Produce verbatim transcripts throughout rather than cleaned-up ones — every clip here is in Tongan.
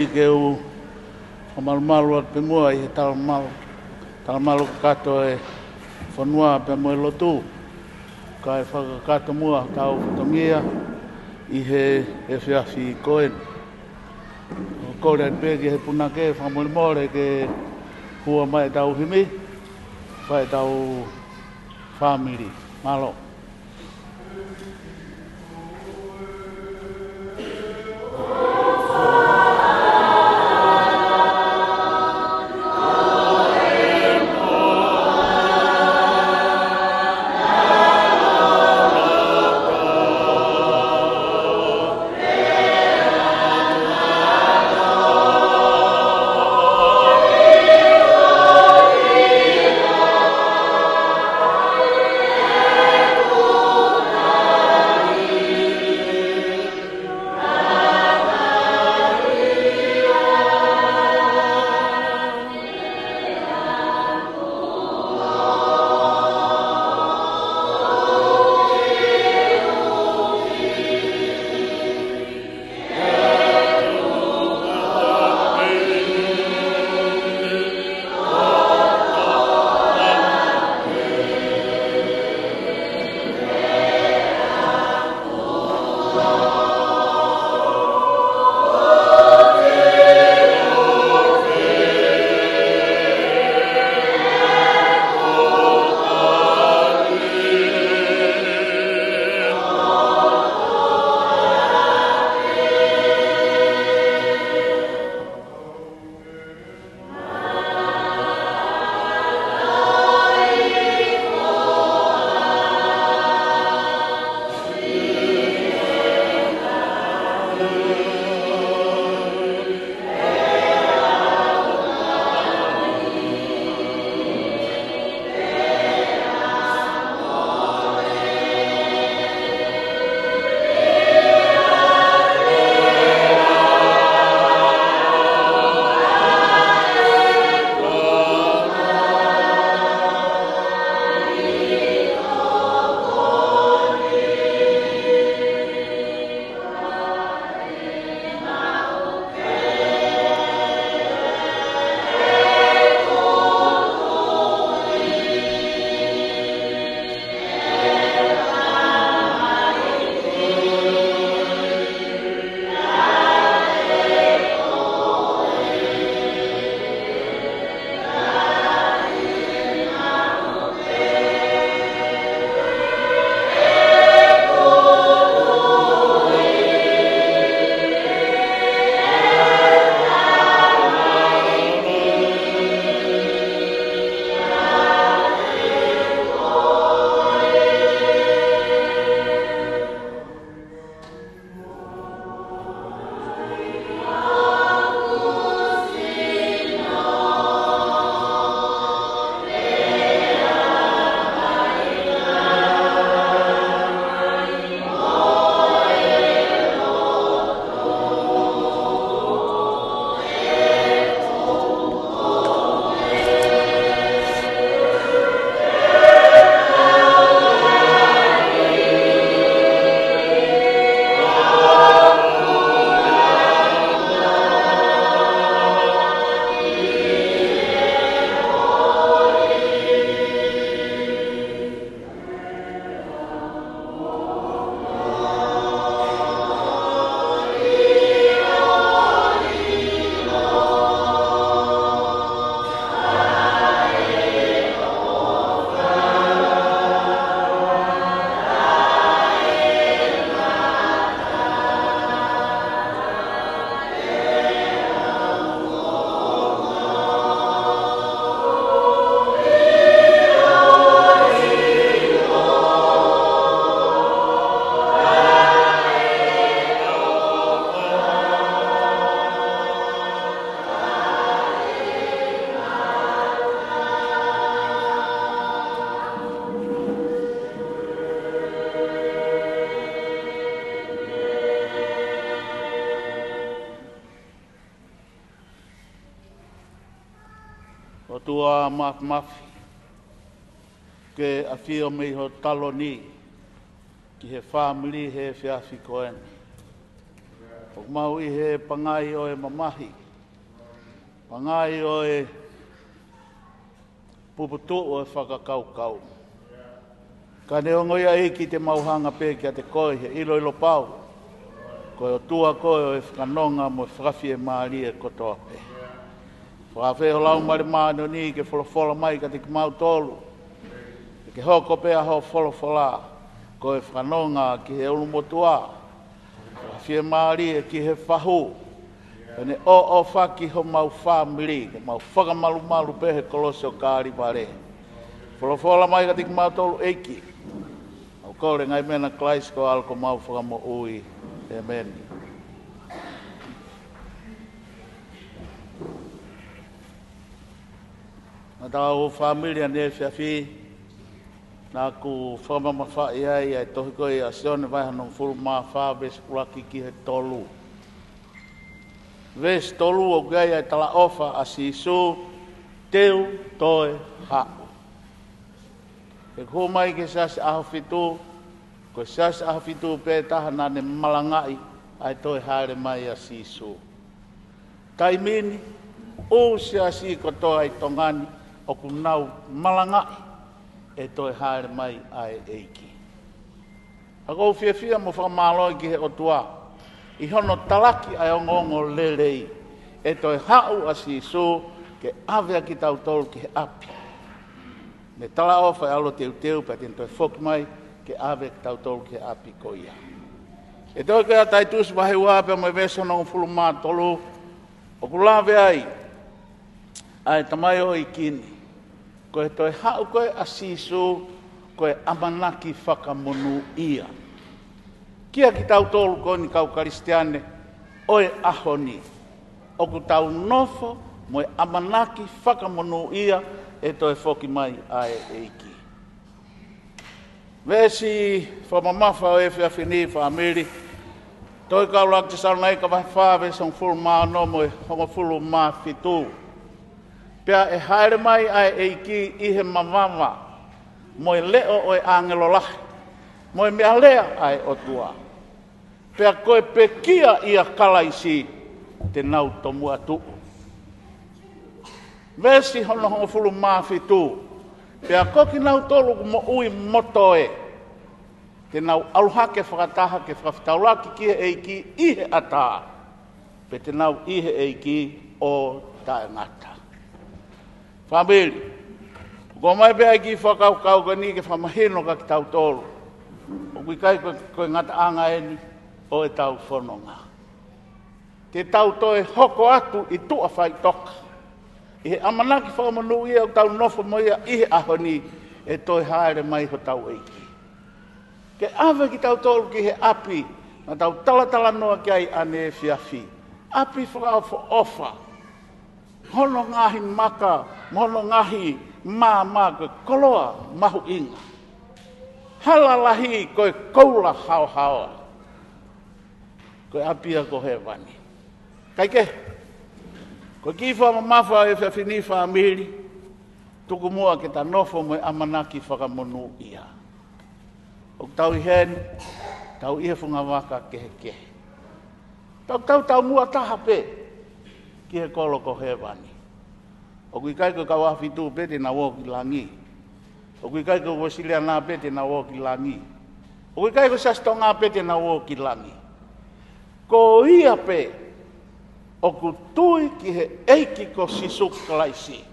Ke u fakamalumalu atu pē muʻa ʻi he talamalu, talamalu kakato e fonua pea mo e lotu, kae fakakakato muʻa ʻetau fatongia ʻi he efiafi ko eni. ʻOku ou kole atu pē ki he punake fakamolemole ke hua mai ʻetau himi, fai ʻetau fāmili. Mālō. ʻOtua Māfimafi, ke ʻafio mei ho taloni ki he fāmili he efiafi ko eni. ʻOku mau ʻi he pangai ʻo e mamahi, pangai ʻo e puputuʻu ʻo e fakakaukau. Ka neongo ia, ʻEiki, te mau hanga pē kiate koe he ʻiloʻilo pau ko e ʻOtua koe ʻo e fakanonga mo e fakafiemālie kotoa pē. Fakafeʻao ho Laumālie Māʻoniʻoni ke folofola mai kiate kimautolu, ke hoko pē ʻa hoʻo folofola ko e fakanonga ki he ʻulumotuʻa, fakafiemālie ki he fahu, pea ne ʻoʻofaki homau fāmili, ke mau fakamalumalu pē he kolosi ʻo Kalevale. Folofola mai kiate kimautolu, ʻEiki. Mau kole ngaahi meʻa ni ʻia Kalaisi ko homau Fakamoʻui. ʻĒmeni. Ngaahi tokoua, fāmili, ʻaneefiafi, naʻa ku fakamamafaʻi ai ʻa e tohi ko ia ʻa Sione vahe hongofulu mā fā veesi ʻuluaki ki he tolu. Veesi tolu, ʻoku ʻi ai ʻa e talaʻofa ʻa Sīsū: Te u toe haʻu. He ʻoku hū mai ki he Siasi ʻAhofitu, ko e Siasi ʻAhofitu pē taha naʻa ne malangaʻi ʻa e toe hāʻele mai ʻa Sīsū. Taimi ni, ʻū siasi kotoa ʻi Tonga ni ʻoku nau malangaʻi e toe hāʻele mai ʻa e ʻEiki. Ka ʻoku ou fiefia mo fakamālō ki he ʻOtua ʻi hono talaki ʻa e ongoongolelei, e toe haʻu ʻa Sīsū ke ʻave ʻa kitautolu ki he ʻapi. Ne talaʻofa e ʻAlo teuteu pea te ne toe foki mai ke ʻave kitautolu ki he ʻapi ko ia. ʻI he tohi ko ia ʻa Taitusi vahe ua pea mo e veesi hongofulu mā tolu, ʻoku lave ai ʻa e tamaioʻeiki ni, ko e toe haʻu ko ē ʻa Sīsū ko e ʻamanaki fakamonūʻia kiate kitautolu ko eni kau Kalisitiane ʻo e ʻaho ni. ʻOku tau nofo mo e ʻamanaki fakamonūʻia e toe foki mai ʻa e ʻEiki. Veesi fakamamafa ʻo e efiafi ni, fāmili. Tohi Kaulaki Tesalonaika vahe fā veesi hongofulu mā ono mo e hongofulu mā fitu. Pea ʻe hāʻele mai ʻa e ʻEiki ʻi he mavava, mo e leʻo ʻo e ʻāngelo lahi, mo e meʻalea ʻa e ʻOtua. Pea ko e pekia ʻia Kalaisi te nau tomuʻa tuʻu. Veesi hono hongofulu mā fitu. Pea ko kinautolu ʻoku moʻui mo toe, te nau ʻalu hake fakataha ke fakafetaulaki ki he ʻEiki ʻi he ʻatā, pea te nau ʻi he ʻEiki ʻo taʻengata. Fāmili, ʻoku ʻomai pē ʻa e kiʻi fakakaukau ko eni ke fakamahino kiate kitautolu ʻoku ʻikai ko, ko e ngataʻanga eni ʻo ʻetau fononga. Te tau toe hoko atu ʻi tuʻa faʻitoka ʻi he ʻamanaki fakamonūʻia ʻoku tau nofo mo ia ʻi he ʻaho ni, e toe hāʻele mai hotau ʻEiki ke ʻave kitautolu ki he ʻapi naʻa tau talatalanoa ki ai ʻaneefiafi. ʻApi fakaʻofoʻofa, hono ngaahi maka mo hono ngaahi maama ko e koloa mahuʻinga, hala lahi ko e koula haohaoa. Ko e ʻapi ia ko hēvani. Kae kehe, ko e kiʻi fakamamafa ʻo e efiafi ni, fāmili, tuku muʻa ke ta nofo mo e ʻamanaki fakamonūʻia. ʻOku tau ʻi heni, tau ʻi he fungavaka kehekehe. Tau, tau, tau muʻa taha pē ki he kolo ko hēvani. ʻOku ʻikai ko e kau ʻAhofitu pē te nau ō ki langi. ʻOku ʻikai ko e Uēsiliana pē te nau ō ki langi. ʻOku ʻikai ko e Siasi Tonga pē te nau ō ki langi. Ko ia pē ʻoku tui ki he ʻEiki ko Sīsū Kalaisi,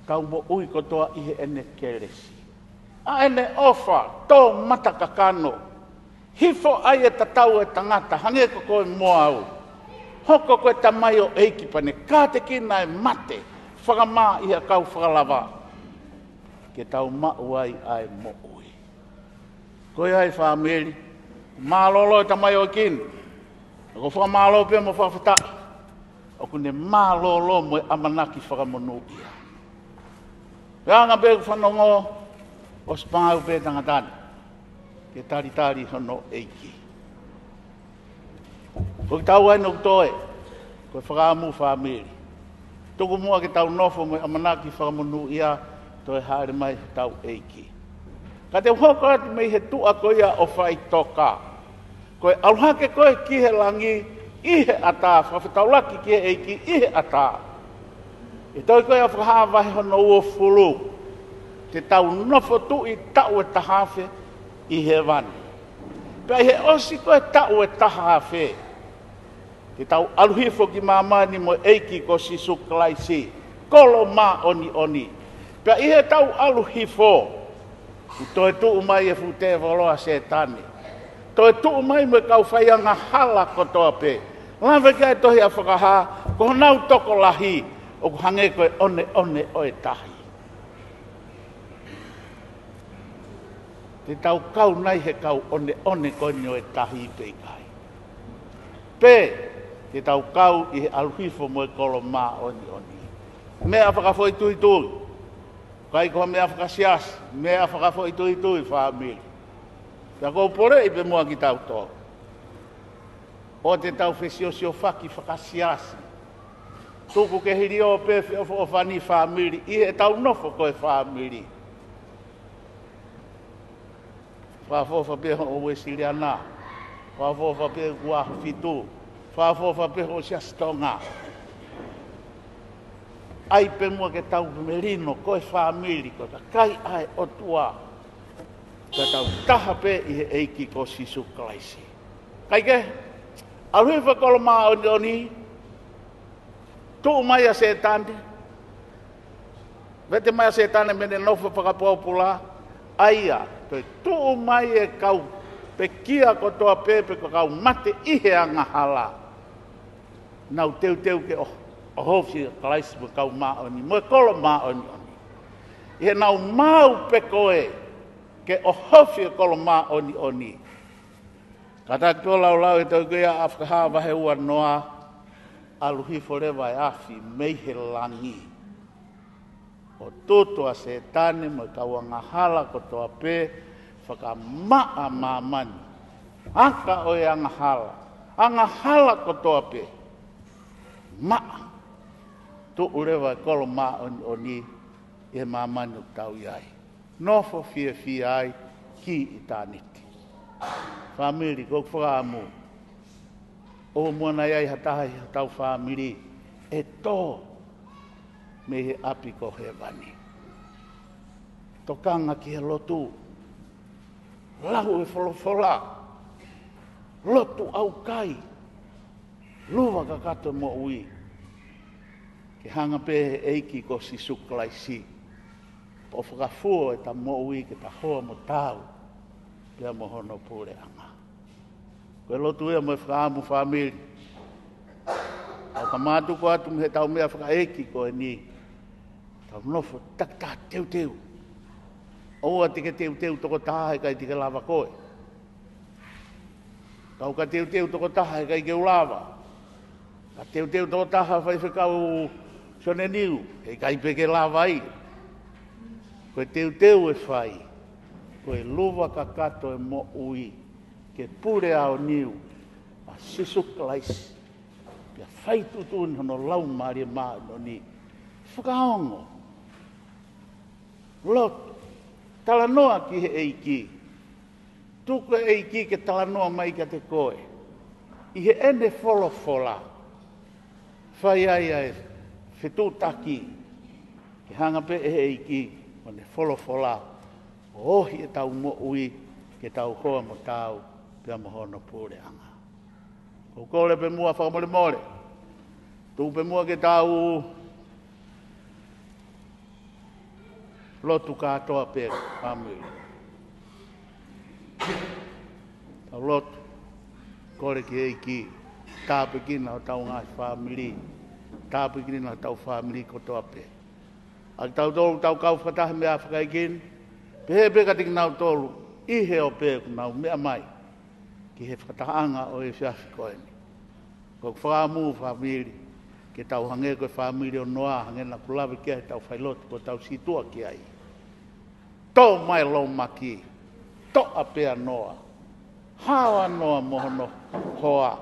kau moʻui kotoa ʻi heʻene kelesi, ʻa ʻene ʻofa tō mata kakano, hifo ai e tatau e tangata hangē ko koe mo au, hoko ko e tamaioʻeiki pea ne kātekina e mate fakamā ʻi he ʻakau fakalava, ke tau maʻu ai ʻa e moʻui. Ko ia ai, fāmili, mālōlō e tamaioʻeiki ni. ʻOku ou fakamālō pē mo fakafetaʻi ʻoku ne mālōlō mo e ʻamanaki fakamonūʻia. Pea anga pē ʻeku fanongo, ʻosi pangau pē tangata ni ke talitali hono ʻeiki. Ko kitaua eni ʻoku toe, ko e fakaʻamu, fāmili, tuku muʻa ke tau nofo mo e ʻamanaki fakamonūʻia, toe hāʻele mai hotau ʻEiki. Ka te u hoko atu mei he tuʻa ko ia ʻo faʻitoka. Ko e ʻalu hake ko ē ki he langi ʻi he ʻatā, fakafetaulaki ki he ʻEiki ʻi he ʻatā. ʻI he tohi ko ē ʻa Fakahā vahe hono uofulu, te tau nofo tuʻi taʻu ʻe taha afe ʻi hēvani. Pea ʻi he ʻosi ko ē taʻu ʻe taha afe, te tau ʻalu hifo ki māmani mo e ʻEiki ko Sīsū Kalaisi, kolo māʻoniʻoni. Pea ʻi heʻetau ʻalu hifo, kuo toe tuʻu mai e fuʻu tēvolo ʻa Sētane. Toe tuʻu mai mo e kau faiangahala kotoa pē. Lave ki ai e tohi ʻa Fakahā, ko honau tokolahi ʻoku hangē ko e ʻoneʻone ʻo e tahi. Te tau kau nai he kau ʻoneʻone ko eni ʻo e tahi pe ʻikai? Pe te tau kau ʻi he ʻalu hifo mo e kolo māʻoniʻoni? Meʻa fakafoʻituitui. ʻIkai ko ha meʻa fakasiasi, meʻa fakafoʻituitui, fāmili. Pea ʻoku ou poleʻi pē muʻa kitautolu, ʻoua te tau fesiosiofaki fakasiasi. Tuku ke hilio pē feʻofoʻofani, fāmili, ʻi heʻetau nofo ko e fāmili. Fakaʻofoʻofa pē hoʻo Uēsiliana. Fakaʻofoʻofa pē hoʻo Kuahu Fitu. Fakaʻofoʻofa pē hoʻo Siasi Tonga. ʻAi pē muʻa ke tau melino ko e fāmili, ko e kakai ʻa e ʻOtua. Ka tau taha pē ʻi he ʻEiki ko Sīsū Kalaisi. Kae kehe, ʻalu hifo e kolo māʻoniʻoni, tuʻu mai ʻa Sētane, vete mai ʻa Sētane mei heʻene nofo fakapōpula, ʻa ia, toe tuʻu mai e kau pekia kotoa pē, pe ko e kau mate ʻi he angahala. Nau teuteu ke ʻo-, ʻohofi ʻa Kalaisi mo e kau māʻoniʻoni, mo e kolo māʻoniʻoni. ʻI heʻenau maau pē ko ē ke ʻohofi e kolo māʻoniʻoni. Kātaki ʻo laulau e tohi ko ia ʻa Fakahā vahe uanoa, ʻalu hifo leva e afi mei he langi ʻo tutu ʻa Sētane mo e kau angahala kotoa pē, fakamaʻa māmani. Aka ʻo e angahala, angahala kotoa pē. Maʻa, tuʻu leva e kolo māʻoniʻoni ʻi he māmani ʻoku tau ʻi ai. Nofo fiefia ai ki ʻitāniti. Fāmili, ko ʻeku fakaʻamu, ʻoua muʻa naʻa ʻi ai ha taha ʻi hotau fāmili ʻe tō mei he ʻapi ko hēvani. Tokanga ki he lotu. Lau e folofola. Lotu ʻaukai. Luva kakato e moʻui. Ke hanga pē he ʻEiki ko Sīsū Kalaisi ʻo fakafuo ʻeta moʻui ke ta hoa mo taau pea mo hono puleʻanga. Ko e lotu ia mo e fakaʻamu, fāmili. ʻOku ou mātuku atu mei heʻetau meʻa fakaʻeiki ko eni, tau nofo takitaha teuteu. ʻOua te ke teuteu tokotaha, heʻikai te ke lava koe. Kapau ka teuteu tokotaha, heʻikai ke u lava. Ka teuteu tokotaha Faifekau Sione Niu, heʻikai pē ke lava ia. Ko e teuteu ʻe fai, ko e luva kakato e moʻui, ke pule aoniu ʻa Sīsū Kalaisi, pea fai tuʻutuʻuni hono Laumālie Māʻoniʻoni. Fakaongo. Lotu. Talanoa ki he ʻEiki. Tuku e ʻEiki ke talanoa mai kiate koe ʻi heʻene folofola. Fai ai ʻa e fetuʻutaki ke hanga pē ʻe he ʻEiki mo ʻene folofola ʻo ohi ʻetau moʻui ke tau hoa mo taau pea mo hono puleʻanga. ʻOku ou kole pē muʻa fakamolemole. Tuku pē muʻa ke tau lotu kātoa pē, fāmili. Tau lotu, kole ki he ʻEiki, tāpuekina hotau ngaahi fāmili, tāpuekina hotau fāmili kotoa pē. ʻA kitautolu ʻoku tau kau fakataha he meʻa fakaʻeiki ni, pehē pē kiate kinautolu ʻi he ope ʻoku nau meʻa mai ki he fakatahaʻanga ʻo e efiafi ko eni. Ko ʻeku fakaʻamu, fāmili, ke tau hangē ko e fāmili ʻo Noa, hangē naʻa ku lave ki ai heʻetau failotu kuo tau sītuʻa ki ai. Tō mai e lōmaki, toʻa pē ʻa Noa. Hao ʻa Noa mo hono hoa.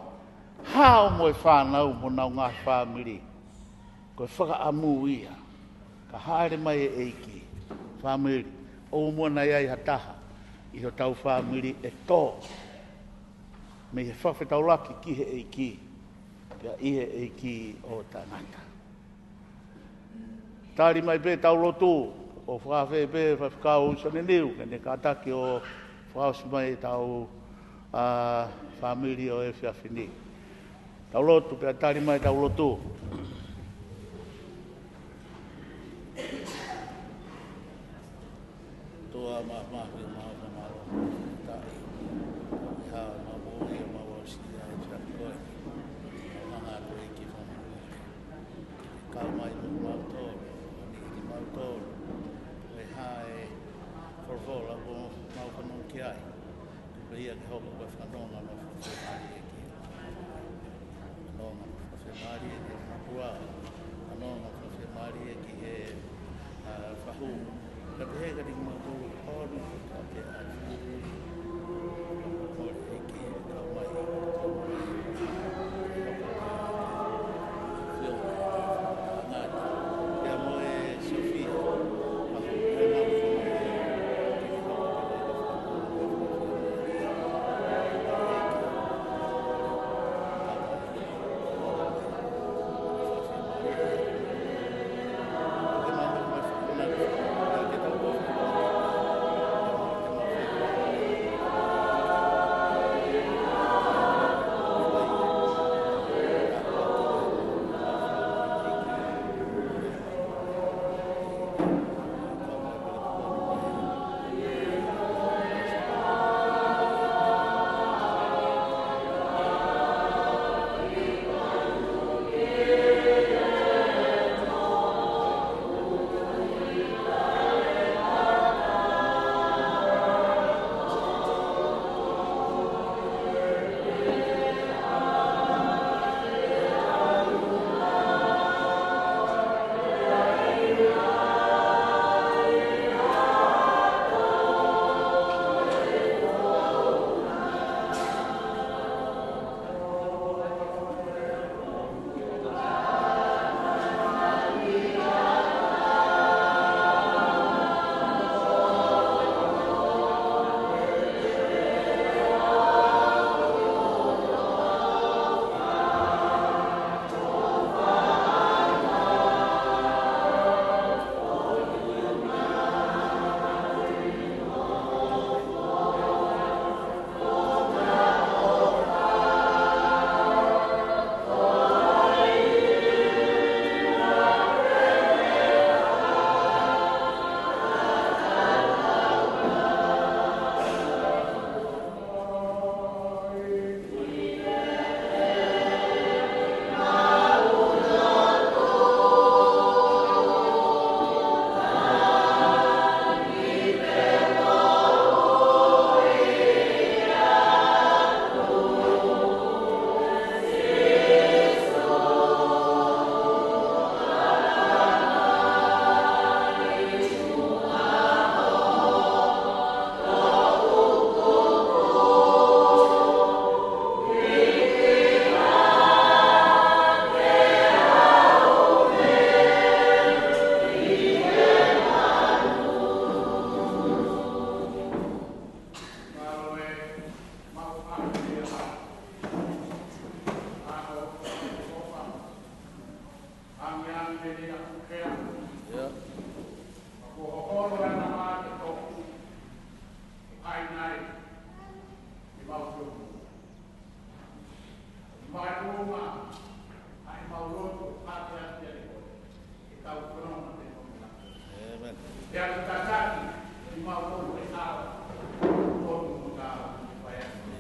Hao mo e fānau mo honau ngaahi fāmili. Ko e fakaʻamu ia, ka hāʻele mai e ʻEiki, fāmili, ʻoua muʻa naʻa ʻi ai ha taha ʻi hotau fāmili ʻe tō mei he fakafetaulaki ki he ʻEiki, pea ʻi he ʻEiki ʻo taʻengata. Tali mai pē ʻetau lotu, ʻo fakaafeʻi pē Faifekau Sione Niu ke ne kātaki ʻo fakaʻosi mai ʻetau, ā, fāmili ʻo e efiafi ni. Tau lotu, pea tali mai ʻetau lotu. ʻOtua māfimafi, māfimafi, mālō, taʻi. ʻI he maʻu ia, maʻu ʻosi ia, ʻe tira koe. Mālō atu ʻEiki Fakamālō. Kau mai mo mautolu, ʻo ni ki mautolu. ʻI he folofola kuo mau fanongo ki ai. Pea ke hoko ko e fanongo mo fakafiemālie ki he fanongo mo fakafiemālie ki he mātuʻa. Fanongo mo fakafiemālie ki he, ā, fahu. Ka pehē ka ni mautolu ʻo ni ka ke ʻai. Ko e ʻEiki kau mai. Pea mo e Sofia. ʻĒmeni.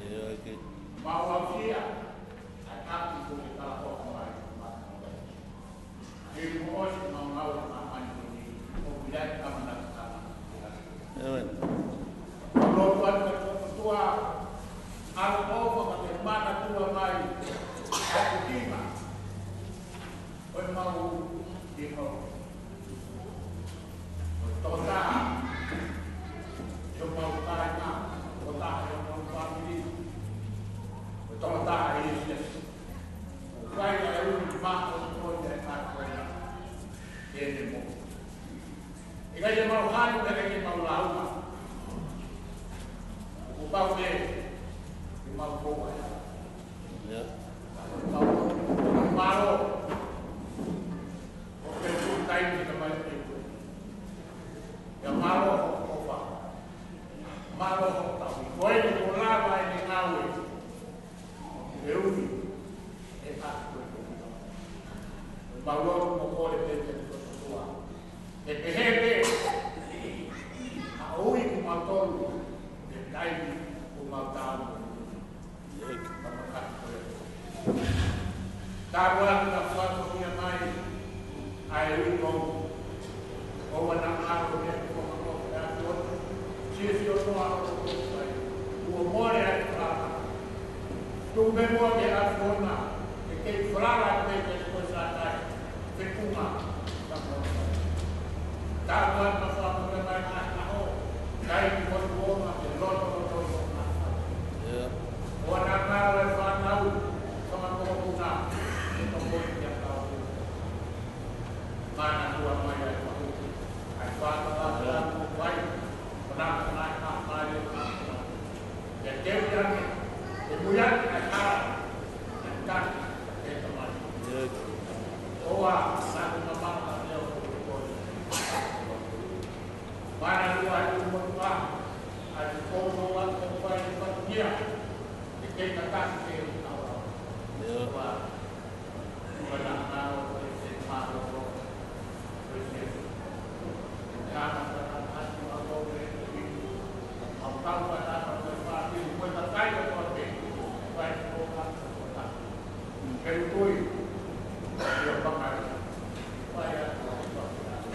ʻIo, ʻEiki. ʻĒmeni. ʻIkai ke mau hanu, ʻikai ke mau lauma. ʻOku pau ke, ke mau koa. Mau lotu mo kole pē ki he ʻOtua. ʻE pehē pē ʻa e ui kimautolu ʻi he taimi ʻoku mau taʻu mo e ui. Tapu atu ka fakafoki mai ʻa e ui kou. ʻOua naʻa ngalo he kuonga ko e atu o. Sio sio noa o ko pai. Kuo mole ʻa e falala. Tuku pē muʻa ke ʻAfiona, ʻe kei falala pē ke ko sātai. Fekunga. Tapu atu ka fakafoki mai ʻa e ʻaho. Kai ki motu o ma ke loto loto o ma. ʻOua naʻa ngalo e fānau, fanga mokopuna, ʻe tokoni kia kau. Manatua mai ʻa e fahu, ʻa e fānau, ʻa e fānau, ʻo nā, nā, nā, mai, nā, nā. ʻE teu ia, ʻe mui atu, ʻa e hala, ʻa e taki, ʻa e tamai. ʻOua, nā, nā, nā, nā, nā, nā, nā, nā. Manatua ʻa e motuʻa, ʻa e koutou ʻa ko pai ʻe fatongia, ʻe kei tataki ke ʻaua. ʻOua, ʻoua naʻa ngalo e te mālōlō, ko e te. ʻE ana tataki ʻa ko e te, ʻa kau tataki ko e fāki, ko e takai ko e te, ko e te ko e te. Ke utui, ia pakai, ko e atu, ko e atu.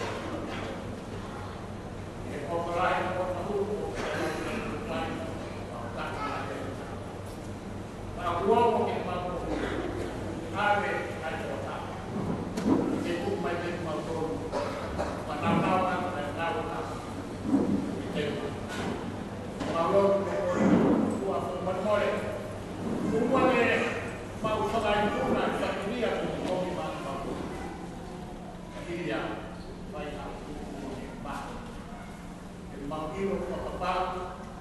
Ke mau ʻilo fakapapau,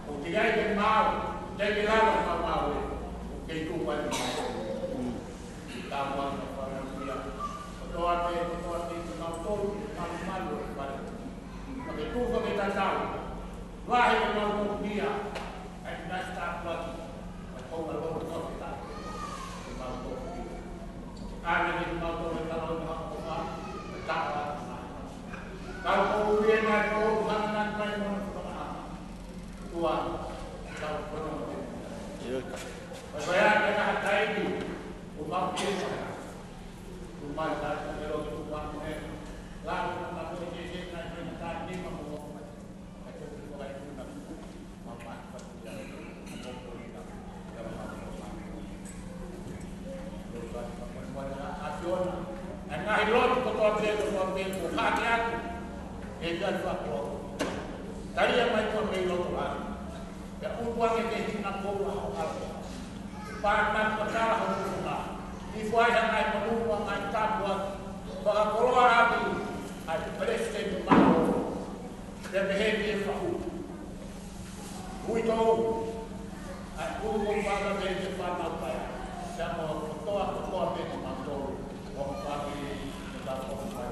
ʻoku ʻikai ke mau, te ke lava ka mau ē, ʻoku kei tuʻu ai. Ka mau ka whakanuia, kotoa pē, kotoa pē, ke mau tolu, ke mau malu e fale. Ka ke tuʻu ke tatau, lahi ke mau tolu ia, ai nasi tāpuaki, ka kou a lolo kote tā, ke mau tolu ia. Ka ne ke mau tolu e talo e hako kofa, ke tā, Kau kou ui e nai kou hanga nai mai mo na whakamaha. Tua, kau kono mo te. Ia. Pai pai a te kaha taimi, ʻo mau pia sa. Tumai ka te mero tu ma mo he. Lau na ka mo te te nai mai na ka ni ma mo mo. Ka te te ko ai tu na. ʻA e ngaahi lotu kotoa pē, kotoa pē, kuo hake atu. ʻE ia fakapō. Talia mai koe mei loto atu. Pea ʻutu ange ke hina kou a ho alo. Pātaki patala ho tufunga. ʻI fai ha ngaahi manuma ngaahi tāpuaki. Fakakoloa atu. ʻA e palesiteni mālōlō. Pea pehē ki he fahu. Ui tou, ʻa e kulu mo faka pē ke fānau kai. Pea mo kotoa, kotoa pē ke mātou, ʻo fānau ke tā kofi mai.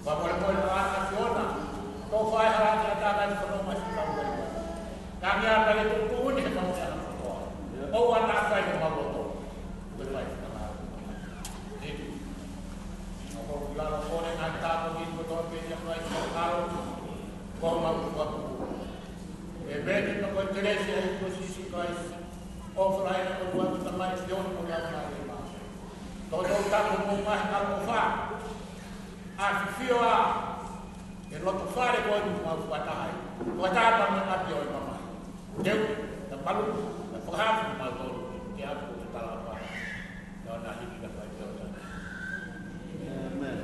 Fakamolemole ʻa ʻAfiona, tō fai hala ke ata kai kono mai si kau kai. Ka mea ka le tuku ni he kau ke ana kotoa. ʻOua naʻa kai ke mau loto. Ko e fai ka na. Thank you. ʻOku ou lalo kole ngaahi tāpuaki kotoa pē ia ko e kau. Ko mau kuaku. ʻE meni ka ko e kelesi ʻa e ʻEiki ko Sīsū Kalaisi. ʻOfa lahi ʻa e ʻOtua ko e Tamai, ʻa e ʻOtua ko e Laumālie Māʻoniʻoni. Tō tō tapu mo mahi ka ko fa. ʻAfio ā, ʻe loto fale ko eni mau fakataha ai. Fakataha pē mo e ʻapi ʻo e mamahi. Teu, na palu, na fakahafu mau tolu, ke aku ke tala pa. Na ona hiki ka fai teu na. Amen.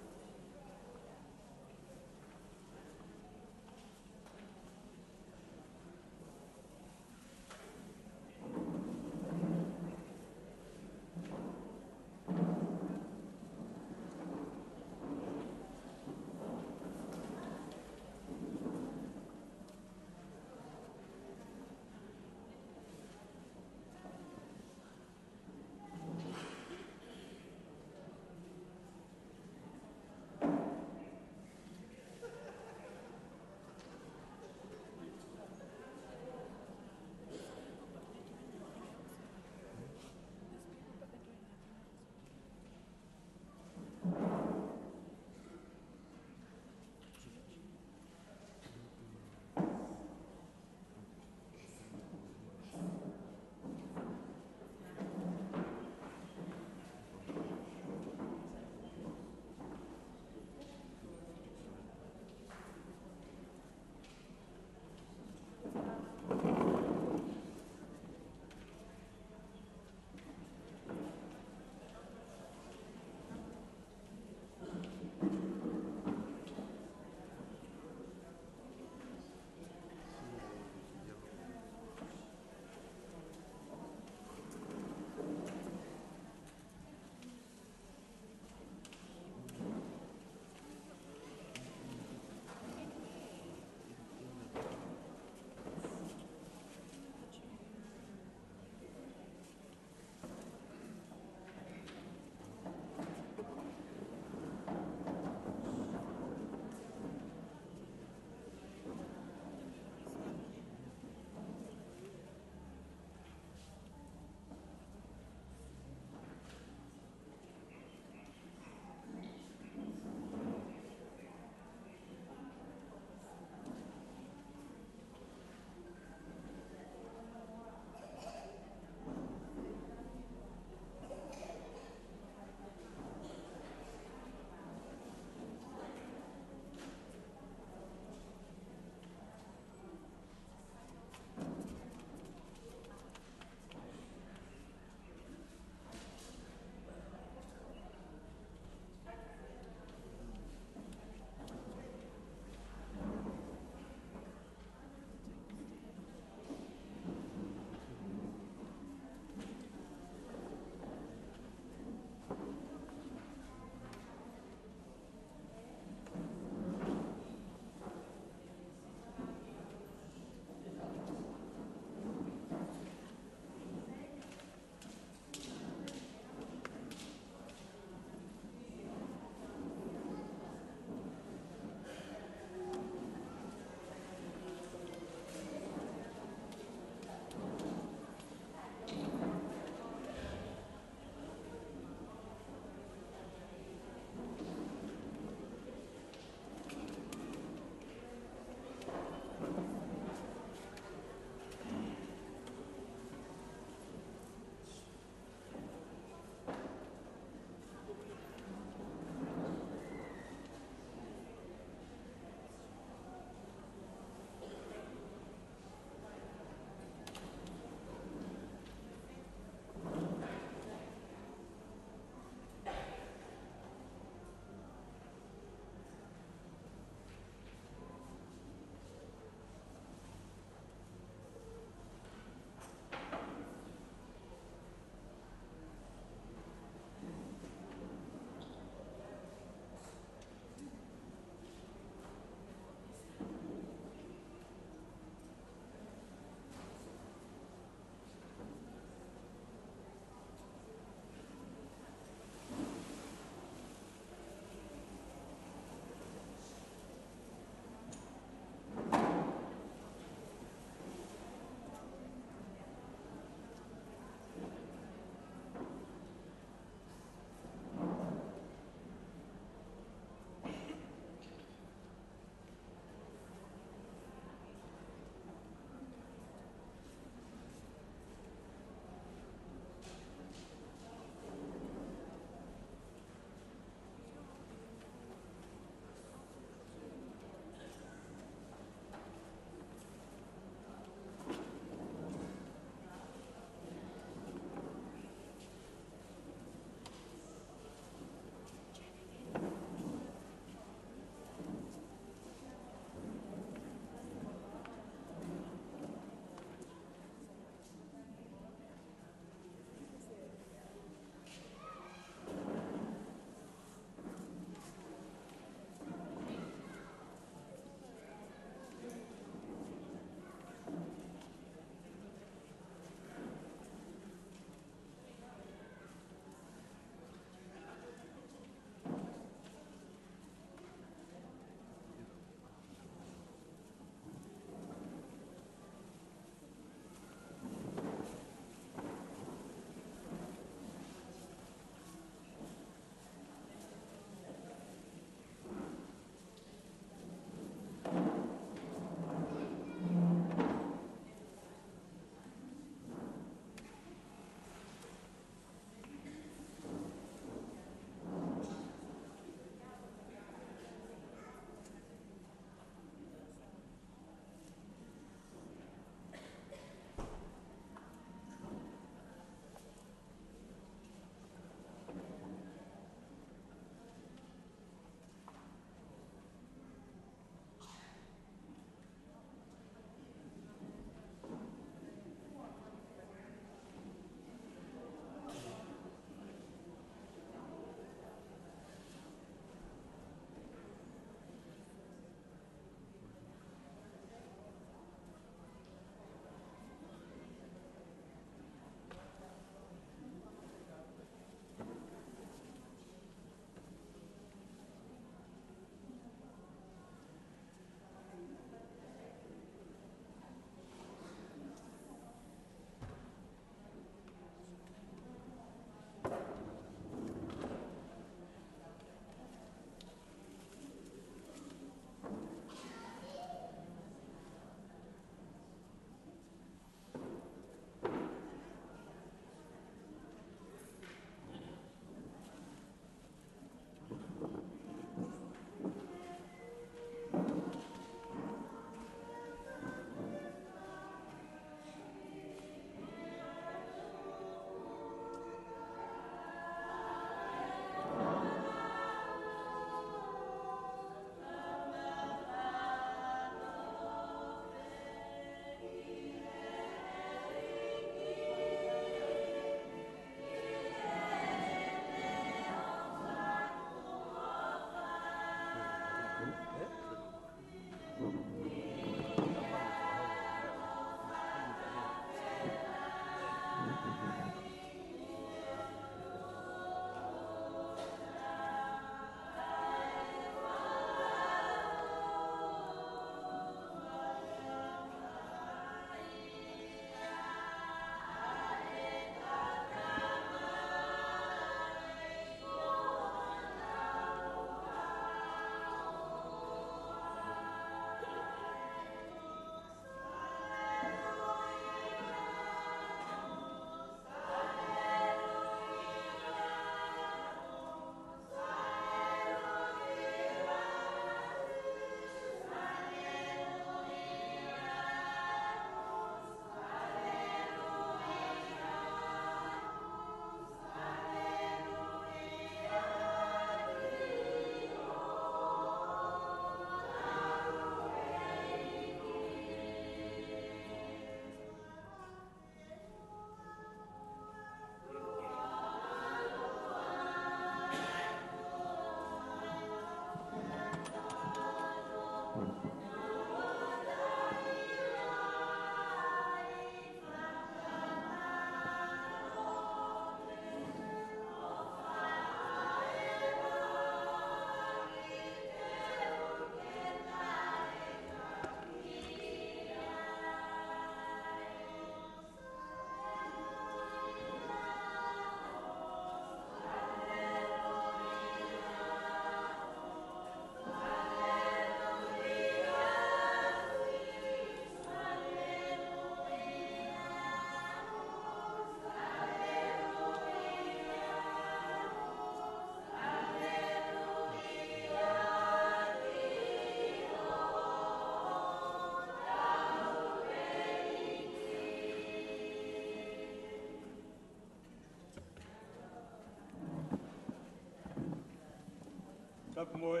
Tapu mo e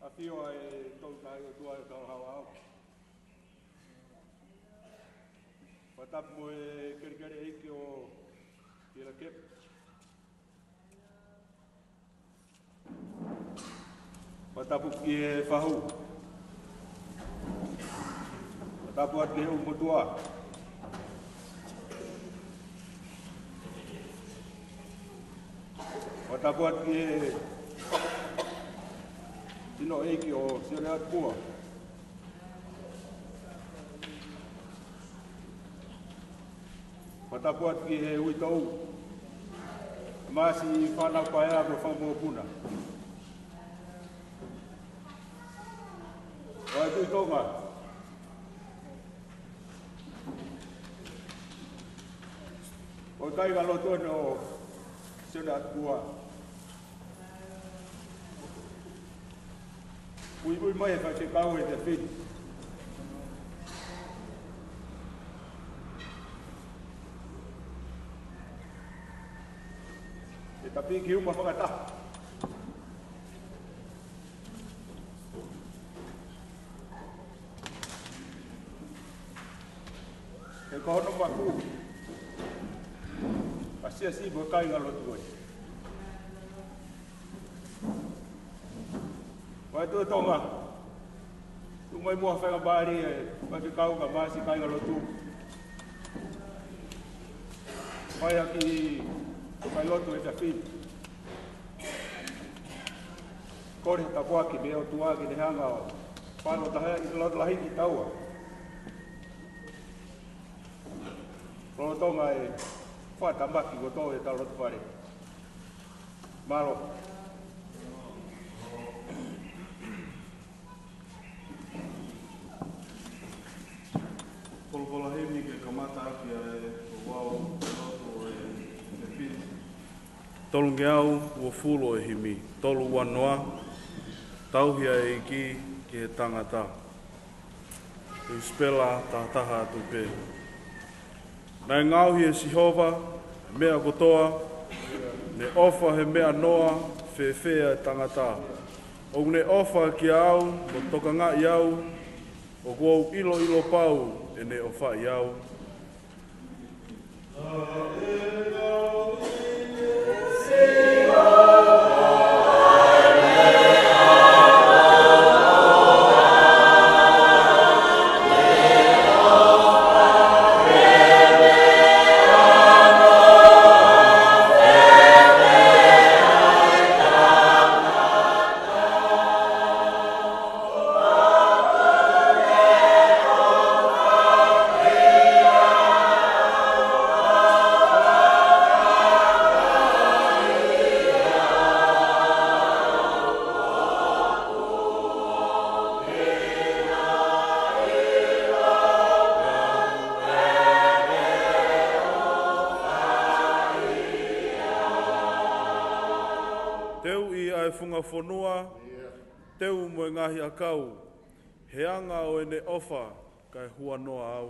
ʻafio ʻa e Tolu Tahaʻi ʻOtua ʻi hotau haohaoa. Fakatapu mo e kelekele ʻeiki ʻo Pilakepu. Fakatapu ki he fahu. Fakatapu atu ki he ʻulumotuʻa. Fakatapu atu ki he sino ʻeiki ʻo Sione Atua. Fakatapu atu ki he uitou, mo e siʻi fānau paea mo e fanga mokopuna. ʻOku ou tui Tonga, ko e kāingalotu ʻeni ʻo Sione Atua. Uiui mai e faifekau ʻi he efiafi ni. ʻE tapiki uma fakataha. He ko hono maku ʻa e siasi mo e kāingalotu ē. Ko e Tuʻi Tonga, tuʻu mai muʻa faingamālie e faifekau kae ʻumaʻā e siʻi kāingalotu. Fai ʻaki e failotu he efiafi ni. Kole he tāpuaki mei he ʻOtua ke ne hanga ʻo fakalotolahiʻi, lotolahiʻi kitaua. Lolotonga e fakatamaki kotoa ʻetau lotofale. Mālō. Folofola himi ke kamata ʻaki ʻa e ouau lotu ʻo e efiafi ni. Tolungeau uofulu ʻo e himi, tolu ua noa, Tauhi ʻa e ʻEiki ki he Tangata. Tusipela tahataha atu pē. Naʻe ngaohi ʻe Sihova e meʻa kotoa, ne ʻofa he meʻa noa fēfē ʻa e tangata. ʻOku ne ʻofa kiate au, mo tokangaʻi au, ʻoku ou ʻiloʻilo pau ʻene ʻofaʻi au. Teuʻi ʻa e funga fonua, teu mo e ngaahi ʻakau, he anga ʻo ʻene ʻofa, kae huanoa au.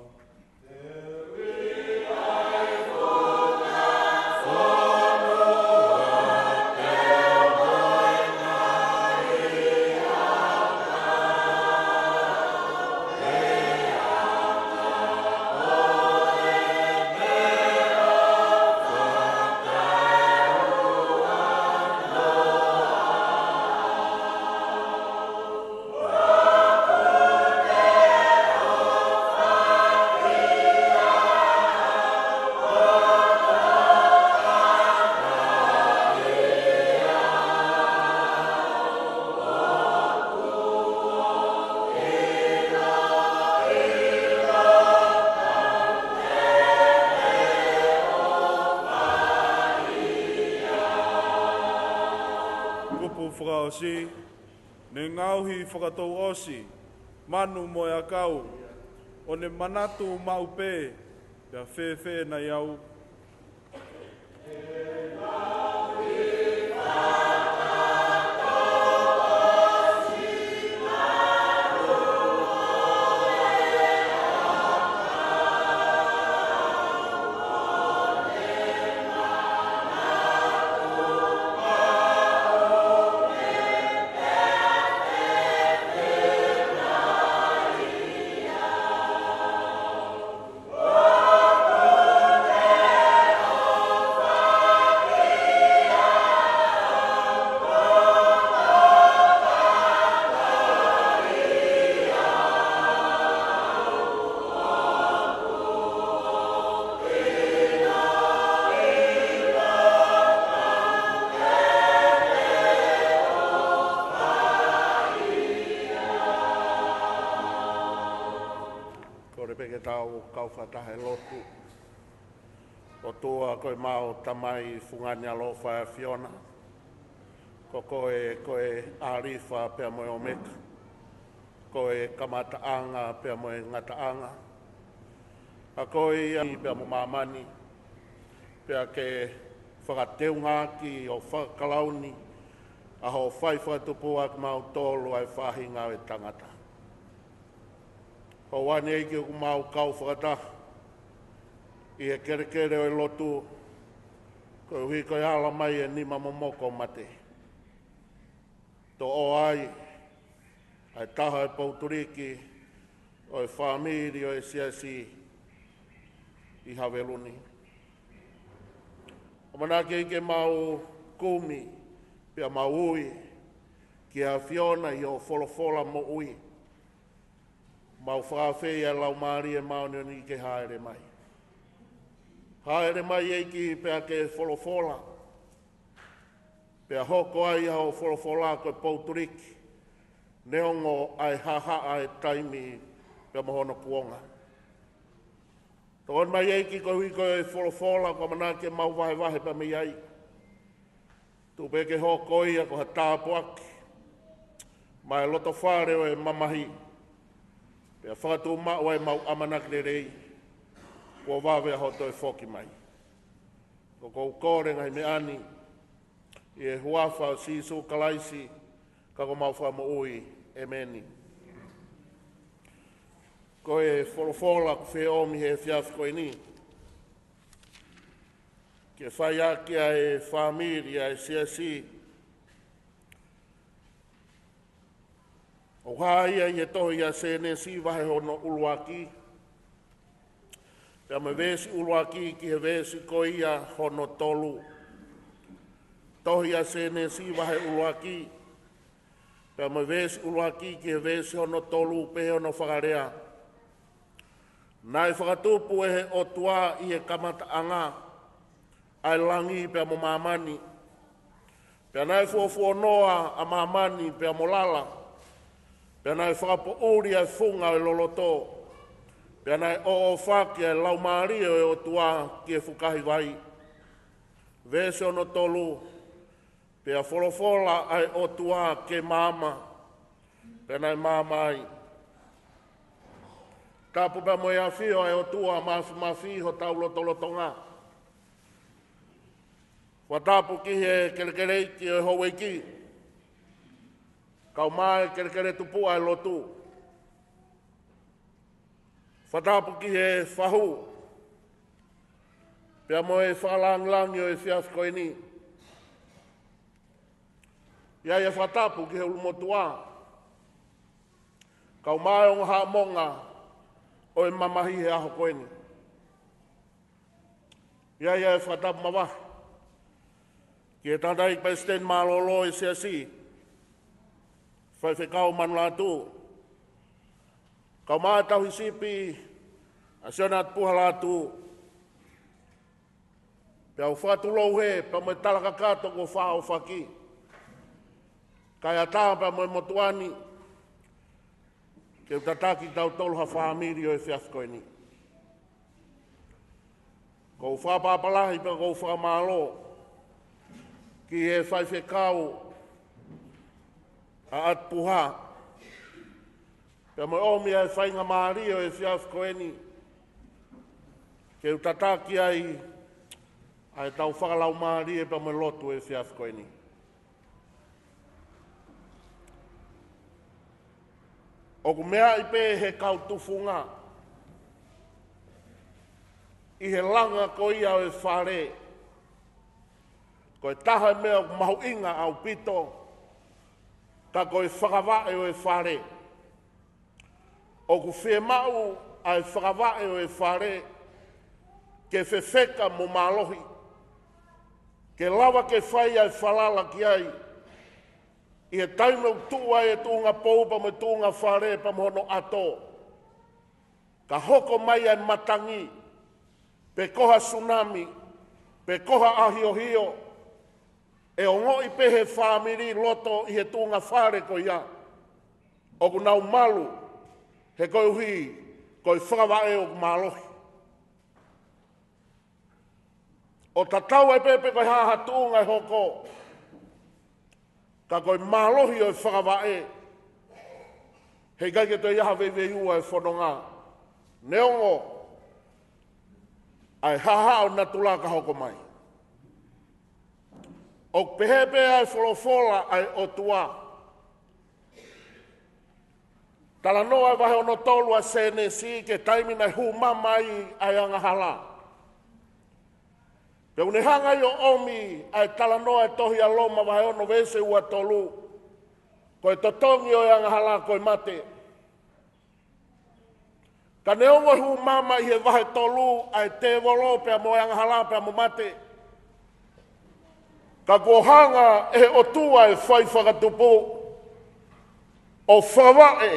Kupu fakaʻosi. Ne ngaohi fakatouʻosi manu mo e ʻakau, ʻo ne manatu maʻu pē, pea fēfē nai au. Pea ke tau kau fakataha he lotu. ʻOtua ko ʻemau Tamai, fungani ʻaloʻofa ʻa e ʻAfiona. Ko koe, ko e ʻAlifa pea mo e ʻOmeka. Ko e kamataʻanga pea mo e ngataʻanga. ʻA koe ia pea mo māmani. Pea ke fakateungaʻaki ʻo fakakalauni ʻa hoʻo fai fakatupu ʻa kimautolu ʻa e faʻahinga ʻo e tangata. Hoʻo ʻAfio ʻEiki, ʻoku mau kau fakataha ʻi he kelekele ʻo e lotu, koeʻuhi ko e ala mai e nima momoko mate. Toʻo ai ʻa e taha ʻo e poutuliki ʻo e fāmili ʻo e siasi ʻi Havelu ni. ʻAmanaki ke mau kumi pea mau ui ki he ʻAfiona ʻi hoʻo folofola moʻui. Mau fakaafeʻi ʻa e Laumālie Māʻoniʻoni ke hāʻele mai. Hāʻele mai ʻEiki pea ke folofola. Pea hoko ai ʻa hoʻo folofola ko e poutuliki. Neongo ʻa e hahaʻa ʻa e taimi pea mo hono kuonga. Tokoni mai ʻEiki koeʻuhi ko e folofola ʻoku ʻamanaki ke mau vahevahe pea mei ai. Tuku pē ke hoko ia ko ha tāpuaki maʻa e lotofale ʻo e mamahi. Pea fakatuʻumaʻu ʻa ʻemau ʻamanaki lelei. Kuo vave ʻa hoʻo toe foki mai. Ko ʻeku kole ngaahi meʻa ni ʻi he huafa ʻo Sīsū Kalaisi, ka ko homau Fakamoʻui. ʻEmeni. Ko e folofola ʻoku feʻomi he efiafi ko eni ke fai ʻaki ʻa e fāmili ʻa e siasi, ʻoku hā ia ʻi he tohi ʻa Sēnesi vahe hono ʻuluaki, pea mo e veesi ʻuluaki ki he veesi ko ia hono tolu. Tohi ʻa Sēnesi vahe ʻuluaki, pea mo e veesi ʻuluaki ki he veesi hono tolu, pehē hono fakalea: Naʻe fakatupu ʻe he ʻOtua ʻi he kamataʻanga ʻa e langi pea mo māmani. Pea naʻe fuofuonoa ʻa māmani pea mo lala. Pea naʻe fakapoʻuli ʻa e funga ʻo e loloto. Pea naʻe ʻōʻōfaki ʻa e Laumālie ʻo e ʻOtua ki he fukahi vai. Veesi hono tolu: Pea folofola ʻa e ʻOtua ke maama. Pea naʻe maama ai. Tapu pea mo e ʻafio ʻa e ʻOtua Māfimafi ʻi hotau lotolotonga. Fakatapu ki he kelekele ʻeiki ʻo e houʻeiki, kae ʻumaʻā e kelekele tupuʻa ʻo e lotu. Fakatapu ki he fahu pea mo e fakalāngilangi ʻo e efiafi ko eni. ʻI ai ʻa e fakatapu ki he ʻulumotuʻa, kae ʻumaʻā e ongo haʻamonga ʻo e mamahi he ʻaho ko eni. ʻI ai ʻa e fakatapu mavahe ki he tangataʻeiki palesiteni mālōlō ʻo e siasi, Faifekau Manulatu, kae ʻumaʻā e tauhi sipi ʻa Sione Atupuha Latu. Pea u fakatulou hē pea mo e tala kakato kuo fakaʻofoʻofa, kae ʻatā pea mo e motuʻa ni ke u tataki kitautolu ha fāmili ʻo e efiafi ko eni. ʻOku ou fakapapālangi pea ʻoku ou fakamālō ki he Faifekau ʻa Atupuha, pea mo e ʻomi ʻa e faingamālie ʻo e efiafi ko eni ke u tataki ai ʻa e tau fakalaumālie pea mo e lotu ʻo e efiafi ko eni. ʻOku meaʻi pē ʻe he kau tufunga ʻi he langa ko ia ʻo e fale, ko e taha e meʻa ʻoku mahuʻinga ʻaupito, ka ko e fakavaʻe ʻo e fale. ʻOku fiemaʻu ʻa e fakavaʻe ʻo e fale ke fefeka mo mālohi, ke lava ke fai ʻa e falala ki ai ʻi he taimi ʻoku tuʻu ai e tuʻunga pou pea mo e tuʻunga fale pea mo hono ʻato, ka hoko mai ʻa e matangi, pe ko ha sunami, pe ko ha ʻahiohio, ʻe ongoʻi pē ʻe he fāmili loto ʻi he tuʻunga fale ko ia ʻoku nau malu, he koeʻuhi ko e fakavaʻe ʻoku mālohi. ʻO tatau ai pē pe ko e hā ha tuʻunga ʻe hoko, ka ko e mālohi ʻo e fakavaʻe, heʻikai ke toe ʻi ai ha veiveiua ʻo e fononga, neongo ʻa e haʻahaʻa ʻo natula ka hoko mai. ʻOku pehē pē ʻa e folofola ʻa e ʻOtua. Talanoa ʻa e vahe ono tolu ʻa Sēnesi ki he taimi naʻe hū mamaʻi ai ʻa e angahala. Pea ʻoku ne hanga ʻo ʻomi ʻa e talanoa ʻa e tohi ʻa Loma vahe ono veesi ua tolu, ko e totongi ʻo e angahala ko e mate. Ka neongo e hū mamaʻi he vahe tolu ʻa e tēvolo pea mo e angahala pea mo mate, ka kuo hanga ʻe he ʻOtua ʻo e fai fakatupu ʻo fakavaʻe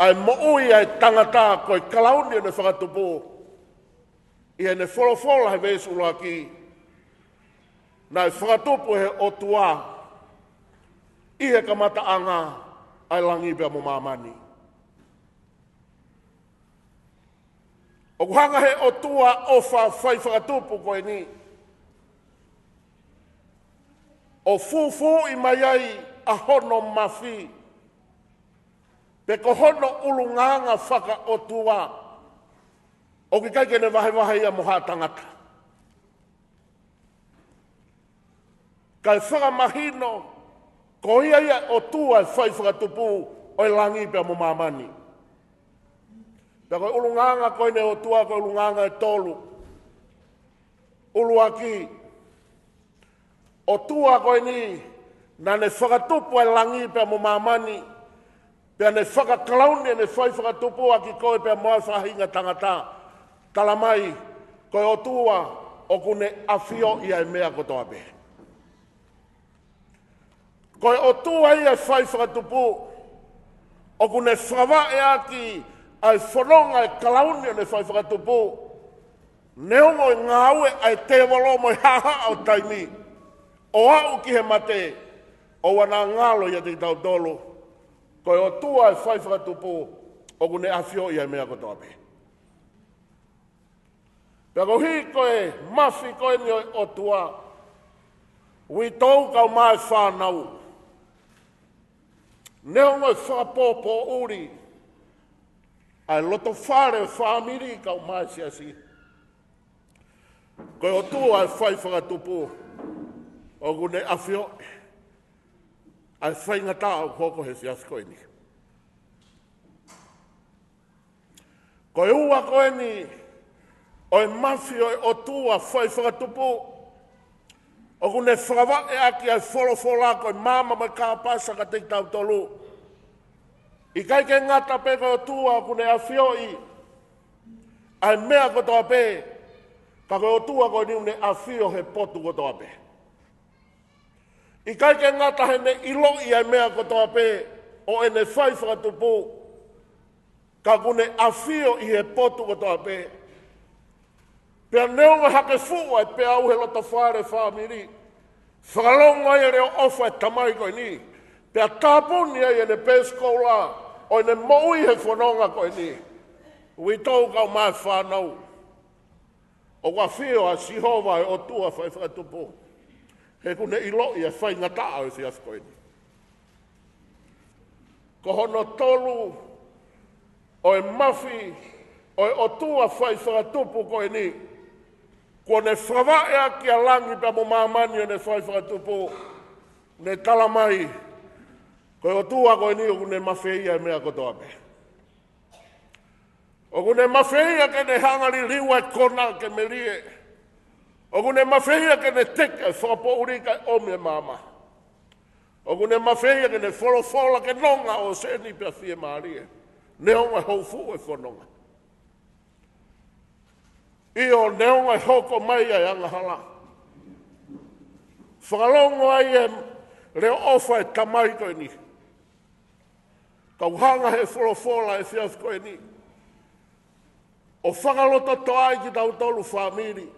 ʻa e moʻui ʻa e tangata ko e kalauni ʻo ʻene fakatupu. ʻI heʻene folofola he veesi ʻuluaki, naʻe fakatupu ʻe he ʻOtua ʻi he kamataʻanga ʻa e langi pea mo māmani. ʻOku hanga ʻe he ʻOtua ʻofa fai fakatupu ko eni ʻo fūfuuʻi mai ai ʻa hono mafi, pe ko hono ʻulungaanga fakaʻotua, ʻoku ʻikai ke ne vahevahe ia mo ha tangata. Kae fakamahino, ko ia ia ʻOtua ʻa e fai fakatupu ʻo e langi pea mo māmani. Pea ko e ʻulungaanga ko eni ʻOtua ko e ʻulungaanga ʻe tolu. ʻUluaki, ʻOtua ko eni, naʻa ne fakatupu ʻa e langi pea mo māmani, pea ne fakakalauni ʻene fai fakatupu ʻaki koe pea mo au faʻahinga tangata. Tala mai, ko e ʻOtua ʻoku ne ʻafioʻi ʻa e meʻa kotoa pē. Ko e ʻOtua ia ʻa e fai fakatupu, ʻoku ne fakavaʻe ʻaki ʻa e fononga ʻa e kalauni ʻo ʻene fai fakatupu, neongo e ngāue ʻa e tēvolo mo e haʻahaʻa ʻo taimi, ʻo aʻu ki he mate, ʻoua naʻa ngalo ʻiate kitautolu, ko e ʻOtua ʻa e fai fakatupu, ʻoku ne ʻafioʻi ʻa e meʻa kotoa pē. Pea koeʻuhi ko e mafi ko eni ʻo e ʻOtua, uitou kae ʻumaʻā e fānau, neongo e fakapōpōʻuli ʻa e loto fale, fāmili kae ʻumaʻā e siasi, ko e ʻOtua ʻa e fai fakatupu, ʻoku ne ʻafioʻi ʻa e faingataʻa ʻoku hoko he siasi ko eni. Ko e ua ko eni ʻo e mafi ʻo e ʻOtua fai fakatupu, ʻoku ne fakavaʻe ʻaki ʻa e folofola ko e maama mo e kāpasa kiate kitautolu. ʻIkai ke ngata pē ko e ʻOtua ʻoku ne ʻafioʻi ʻa e meʻa kotoa pē, ka ko e ʻOtua ko eni ʻoku ne ʻafio he potu kotoa pē. ʻIkai ke ngata heʻene ʻiloʻi ʻa e meʻa kotoa pē ʻo ʻene fai fakatupu, ka ʻoku ne ʻafio ʻi he potu kotoa pē. Pea neongo hake fuʻu ʻa e peau he loto fale, fāmili, fakalongo ai e leʻo ʻofa ʻa e tamai ko eni, pea tāpuni ai ʻene peesi koula ʻo ʻene moʻui he fononga ko eni, uitou kae ʻumaʻā e fānau, ʻoku ʻafio ʻa Sihova ʻa e ʻOtua fai fakatupu, he ʻoku ne ʻiloʻi ʻa e faingataʻa ʻo e siasi ko eni. Ko hono tolu ʻo e mafi ʻo e ʻOtua fai fakatupu ko eni, kuo ne fakavaʻe ʻaki ʻa langi pea mo māmani ʻo ʻene fai fakatupu, ne tala mai, ko e ʻOtua ko eni ʻoku ne mafeia e meʻa kotoa pē. ʻOku ne mafeia ke ne hanga liliu ʻa e kona ke melie. ʻOku ne mafeia ke ne teke ʻa e fakapoʻuli kae ʻomi e maama. ʻOku ne mafeia ke ne folofola ke nonga ʻo seni pea fiemālie, neongo e hou fuʻu e fononga. ʻIo, neongo e hoko mai ʻa e angahala, fakalongo ai e leʻo ʻofa ʻa e tamai ko eni, ka ʻoku hanga ʻe he folofola he efiafi ko eni ʻo fakalototoʻaʻi kitautolu fāmili.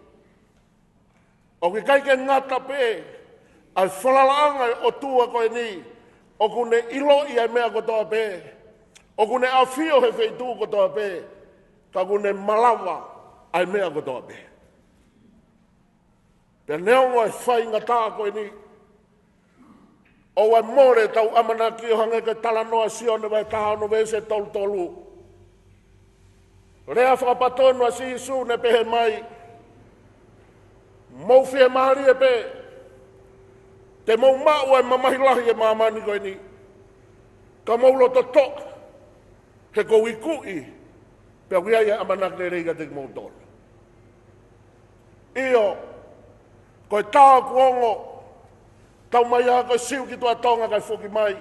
ʻOku ʻikai ke ngata pē ʻa e falalaʻanga ʻo e ʻOtua ko eni, ʻoku ne ʻiloʻi ʻa e meʻa kotoa pē, ʻoku ne ʻafio he feituʻu kotoa pē, Ka ʻoku ne malava ʻa e meʻa kotoa pē. Pea neongo e faingataʻa ko eni, ʻoua ʻe mole ʻetau ʻamanaki ʻo hangē ko e talanoa Sione vahe taha ono veesi tolu tolu. Lea fakapatonu ʻa Sīsū ʻo ne pehē mai, mou fiemālie pē, te mou maʻu ʻa e mamahi lahi ʻi he māmani ko eni. Ka mou loto toʻa, he ʻoku ou ikuʻi, pea ʻoku ʻi ai ʻa e ʻamanaki lelei kiate kimoutolu. ʻIo, ko e tā ʻoku ongo, tau mai ā ko e Siu ki Tuʻa Tonga kae foki mai,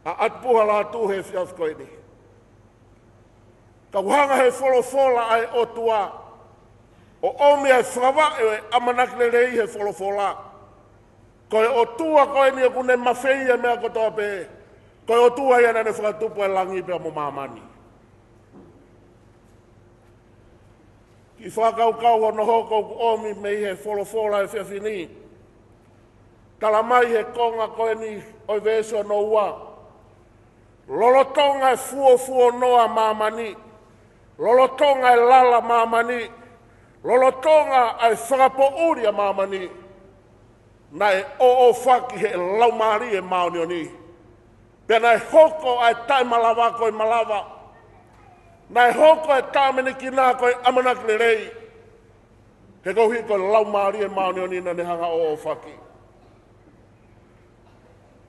ʻa ʻAtupuha Lātū he efiafi ko eni. Ka ʻoku hanga he folofola ʻa e ʻOtua ʻo ʻomi ʻa e fakavaʻe ʻo e ʻamanaki lelei he folofola. Ko e ʻOtua ko eni ʻoku ne mafeia e meʻa kotoa pē. Ko e ʻOtua ia naʻa ne fakatupu ʻa e langi pea mo māmani. Kiʻi fakakaukau hono hoko ʻoku ʻomi mei he folofola he efiafi ni. Tala mai he konga ko eni ʻo e veesi hono ua. Lolotonga e fuofuonoa ʻa māmani, lolotonga e lala ʻa māmani, lolotonga ʻa e fakapoʻuli ʻa māmani, naʻe ʻōʻōfaki ʻe he Laumālie Māʻoniʻoni. Pea naʻe hoko ʻa e taʻemalava ko e malava. Naʻe hoko ʻa e taʻamenekina ko e ʻamanaki lelei. He koeʻuhi ko e Laumālie Māʻoniʻoni naʻa ne hanga ʻo ʻōʻōfaki.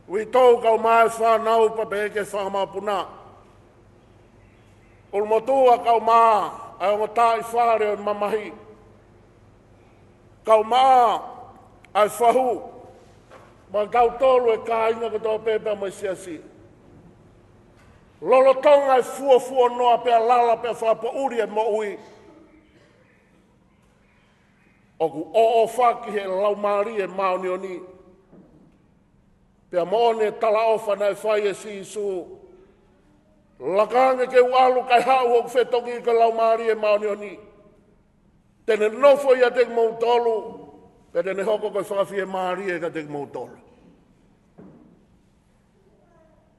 Uitou kaeʻumaʻā e fānau pea pehē ki he fanga mokopuna. ʻUlumotuʻa kaeʻumaʻā ʻa e ongo taaʻi fale ʻo e mamahi. Kaeʻumaʻā ʻa e fahu. Mo kitautolu e kāinga kotoa pē pea mo e siasi. Lolotonga e fuofuonoa pea lala pea fakapoʻuli e moʻui, ʻoku ʻōʻōfaki ʻe he Laumālie Māʻoniʻoni. Pea moʻoni e talaʻofa naʻe fai ʻe Sīsū. Laka ange ke u ʻalu kae haʻu hoku fetongi ko e Laumālie Māʻoniʻoni. Te ne nofo ʻiate kimoutolu, pea te ne hoko ko e fakafiemālie kiate kimoutolu.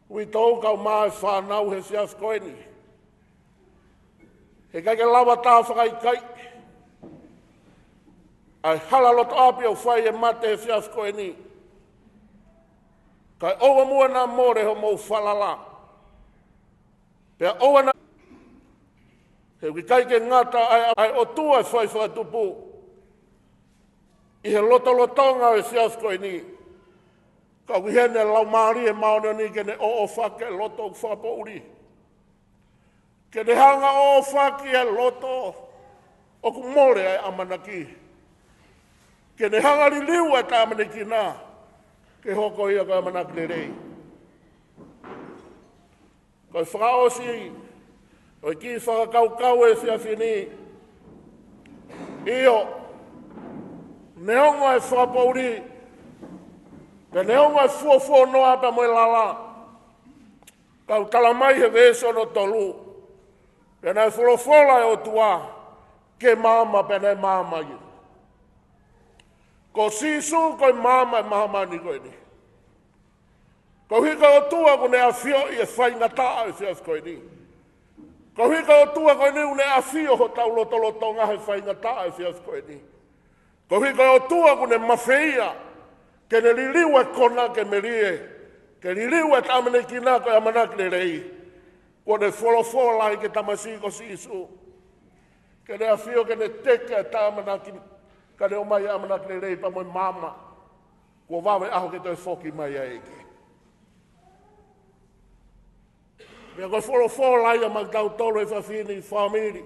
Uitou kaeʻumaʻā e fānau he efiafi ko eni. He ʻikai ke lava tā fakaʻikaiʻi ʻa e hala loto ʻapi ʻoku fai e mate he efiafi ko eni. Kae ʻoua muʻa naʻa mole hoʻomou falala. Pea ʻoua naʻa, he ʻoku ʻikai ke ngata ʻa e, ʻa e ʻOtua e fai fakatupu ʻi he lotolotonga ʻo e efiafi ko eni. Ka ʻoku ʻi heni e Laumālie Māʻoniʻoni ke ne ʻōʻōfaki e loto ʻoku fakapoʻuli. Ke ne hanga ʻo ʻōʻōfaki e loto ʻoku mole ʻa e ʻamanaki. Ke ne hanga liliu ʻa e taʻamenekina ke hoko ia ko e ʻamanaki lelei. Ko e fakaʻosi ʻo e kiʻi fakakaukau he efiafi ni. ʻIo, neongo e fakapoʻuli, pea neongo e fuofuonoa pea mo e lala, ka ʻoku tala mai he veesi hono tolu, pea naʻe folofola e ʻOtua ke maama, pea naʻe maama ia. Ko Sīsū ko e maama e māmani ko eni. Koeʻuhi ko e ʻOtua ʻoku ne ʻafioʻi e faingataʻa he efiafi ko eni. Koeʻuhi ko e ʻOtua ko eni ʻoku ne ʻafio hotau lotolotonga he faingataʻa he efiafi ko eni. Koeʻuhi ko e ʻOtua ʻoku ne mafeia ke ne liliu e kona ke melie, ke liliu e taʻamenekina ko e ʻamanaki lelei. Kuo ne folofola ai ki he tamasiʻi ko Sīsū, ke ne ʻafio ke ne teke e taʻamanaki, ka ne ʻomai e ʻamanaki lelei pea mo e maama. Kuo vave ʻaho ke toe foki mai ʻa e ʻEiki. Pea ko e folofola ia maʻa kitautolu he efiafi ni, fāmili.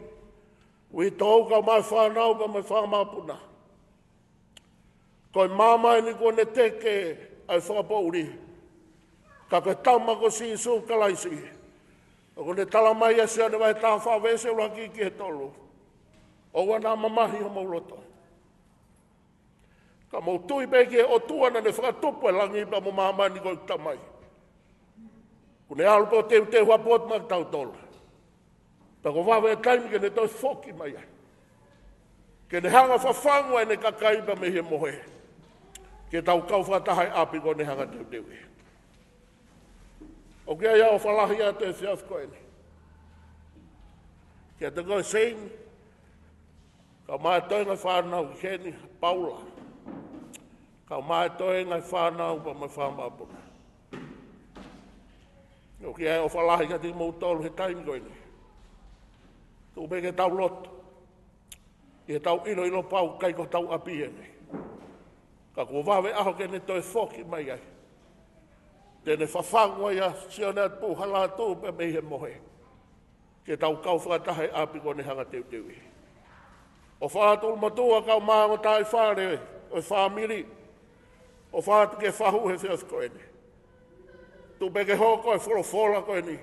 Uitou kaeʻumaʻā e fānau pea mo e fanga mokopuna. Ko e maama eni kuo ne teke ʻa e fakapoʻuli. Ka ko e tama ko Sīsū Kalaisi, ʻoku ne tala mai ʻia Sione vahe taha fā veesi ʻuluaki ki he tolu. ʻOua naʻa mamahi homou loto. Ka mou tui pē ki he ʻOtua naʻa ne fakatupu e langi pea mo māmani, ko e Tamai. Kuo ne ʻalu pē ʻo teuteu ha potu maʻa kitautolu. Pea kuo vave e taimi ke ne toe foki mai ai, ke ne hanga ʻo fafangu ʻene kakai pea mei he mohe, ke tau kau fakataha he ʻapi kuo ne hanga ʻo teuteu. ʻOku ʻi ai ʻa e ʻofa lahi atu he efiafi ko eni. Kiate koe Seini, kae ʻumaʻā e toenga e fānau, Keni, Paula, kae ʻumaʻā e toenga e fānau pea mo e fanga māʻopoʻopo. ʻOku ʻi ai e ʻofa lahi kiate kimoutolu he taimi ko eni. Tuku pē ke tau lotu, ʻi heʻetau ʻiloʻilo pau ʻikai ko hotau ʻapi eni, ka kuo vave ʻaho ke ne toe foki mai ai. Te ne fafangu ai ʻa Sione ʻa Tupu, Halatupu pea mei he mohe, ke tau kau fakataha he ʻapi kuo ne hanga ʻo teuteuʻi. ʻOfa atu ʻulumotuʻa kae ʻumaʻā e ongo taʻi fale ʻo e fāmili. ʻOfa atu ki he fahu he efiafi ko eni. Tuku pē ke hoko e folofola ko eni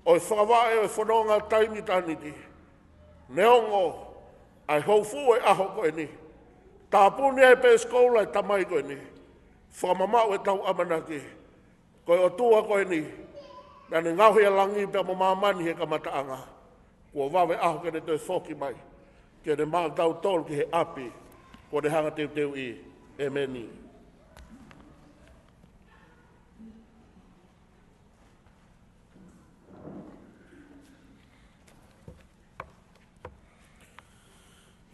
ʻo e fakavaʻe ʻo e fononga taimi ʻitāniti. Neongo ʻa e houfuʻu e ʻaho ko eni, tāpuni ai e peesi koula e tamai ko eni. Fakamamaʻu ʻetau ʻamanaki, ko e ʻOtua ko eni naʻa ne ngaohi ʻa langi pea mo māmani he kamataʻanga, kuo vave ʻaho ke ne toe foki mai ke ne maʻu kitautolu ki he ʻapi kuo ne hanga ʻo teuteuʻi. ʻEmeni.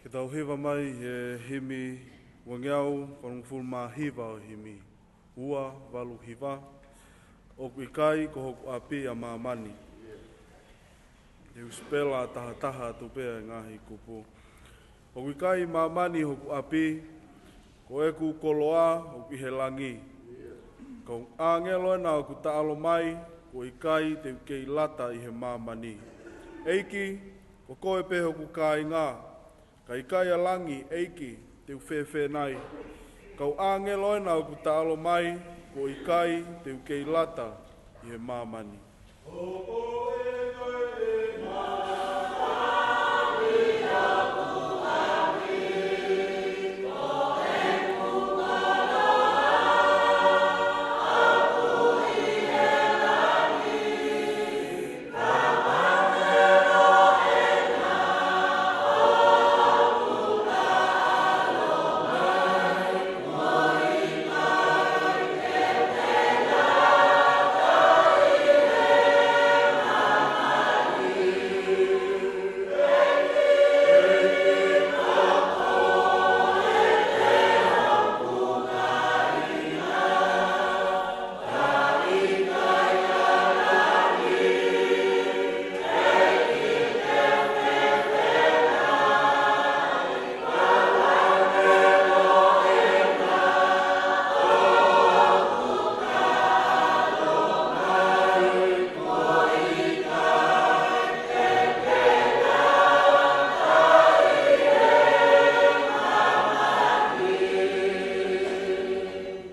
Ke tau hiva mai he himi uangeau valungofulu mā hiva ʻo e himi. Ua valu hiva. ʻOku ʻikai ko hoku ʻapi ʻa māmani. Usipela taha taha atu pē ʻa e ngaahi kupu. ʻOku ʻikai ʻi māmani hoku ʻapi, ko ʻeku koloa ʻoku ʻi he langi. Ko e ʻāngelo ena ʻoku taʻalo mai, ʻoku ʻikai te u kei lata ʻi he māmani. ʻEiki, ko koe pē hoku kāinga, ka ʻikai ʻa langi, ʻEiki, te u fēfē nai? Ko e ʻāngelo ena ʻoku taʻalo mai, ʻoku ʻikai te u kei lata ʻi he māmani.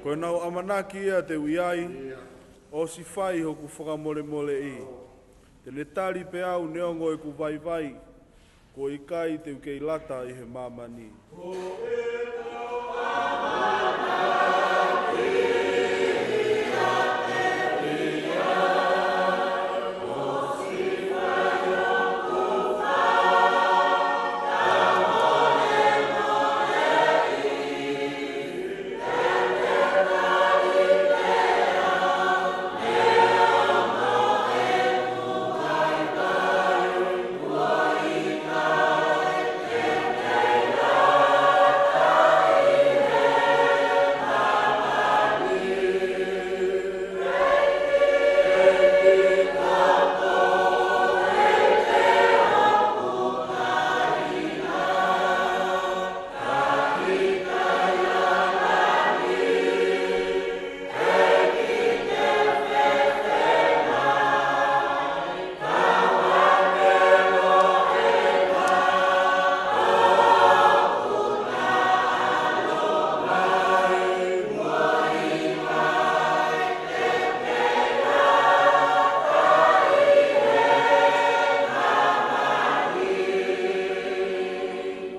Ko ʻenau ʻamanaki ia te u ʻi ai, ʻosi fai hoku fakamolemoleʻi. Te ne tali pē au neongo ʻeku vaivai, ʻoku ʻikai te u kei lata ʻi he māmani.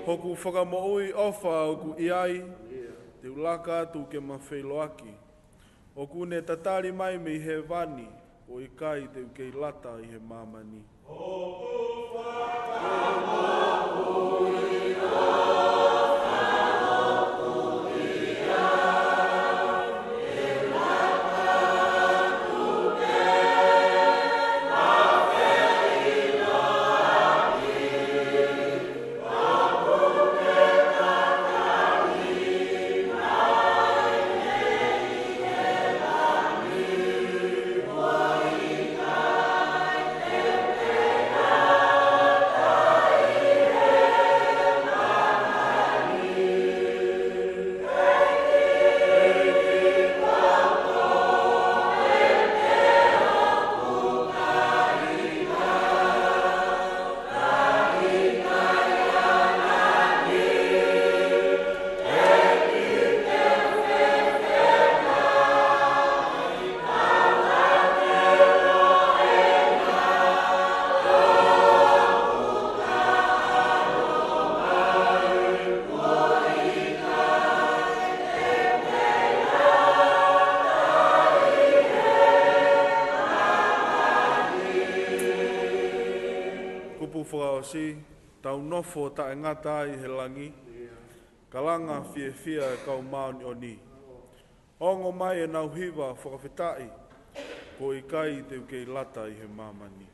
Hoku Fakamoʻui ʻofa ʻoku ʻi ai, te u laka atu ke ma feʻiloaki. ʻOku ne tatali mai mei hēvani, ʻoku ʻikai te u kei lata ʻi he māmani. Siʻi, tau nofo taʻengata ai he langi, kalanga fiefia e kau māʻoniʻoni. Ongo mai ʻenau hiva fakafetaʻi, ko e ʻikai te u kei lata ʻi he māmani.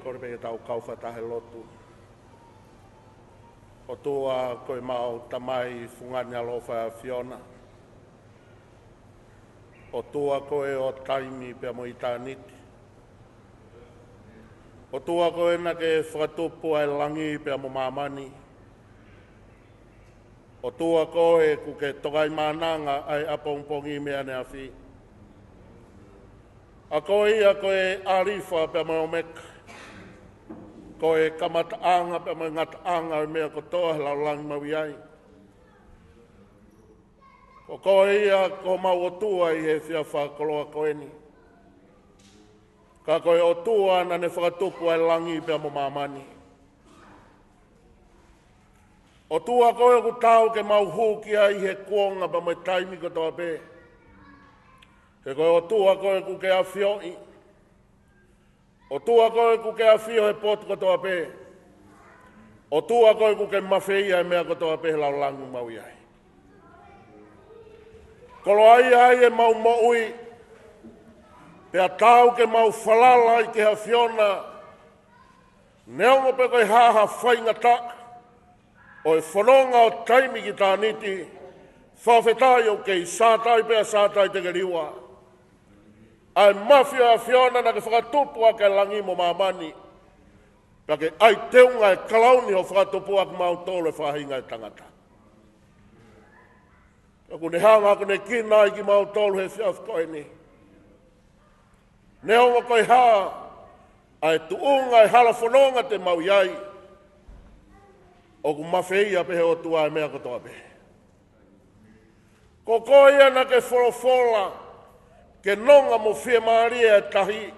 Kole pē ke tau kau fakataha he lotu. ʻOtua ko ʻemau Tamai fungani ʻaloʻofa ʻa e ʻAfiona. ʻOtua koe ʻo taimi pea mo ʻitāniti. ʻOtua koe naʻa ke fakatupu ʻa e langi pea mo māmani. ʻOtua koe ʻoku ke tokaimaʻananga ʻa e ʻapongipongi mo e ʻaneafi. ʻA koe ia ko e ʻAlifa pea mo e ʻOmeka. Ko e kamataʻanga pea mo e ngataʻanga ʻo e meʻa kotoa he lalolagi ʻoku mau ʻi ai. Ko koe ia ko homau ʻOtua ʻi he efiafi fakakoloa ko eni. Ka ko e ʻOtua naʻa ne fakatupu ʻa e langi pea mo māmani. ʻOtua koe ʻoku taau ke mau hū ki ai he kuonga pea mo e taimi kotoa pē. He ko e ʻOtua koe ʻoku ke ʻafioʻi. ʻOtua koe ʻoku ke ʻafio he potu kotoa pē. ʻOtua koe ʻoku ke mafeia e meʻa kotoa pē he lalolagi ʻoku mau ʻi ai. Koloaʻia ai ʻemau moʻui. Pea taau ke mau falala ai ki he ʻAfiona. Neongo pe ko e hā ha faingataʻa ʻo e fononga ʻo taimi ki ʻitāniti, fakafetaʻi ʻoku kei sātai pea sātai te ke liua. ʻA e mafi ʻo e ʻAfiona naʻa ke fakatupu ʻaki e langi mo māmani. Pea ke ʻai teunga e kalauni ʻo fakatupu ʻaki kimautolu e faʻahinga ʻo e tangata. ʻOku ne hanga ʻo konekina ai kimautolu he efiafi ko eni. Neongo ko e hā ʻa e tuʻunga e hala fononga te mau ʻi ai, ʻoku mafeia pē he ʻOtua e meʻa kotoa pē. Ko koe ia naʻa ke folofola ke nonga mo fiemālie e tahi,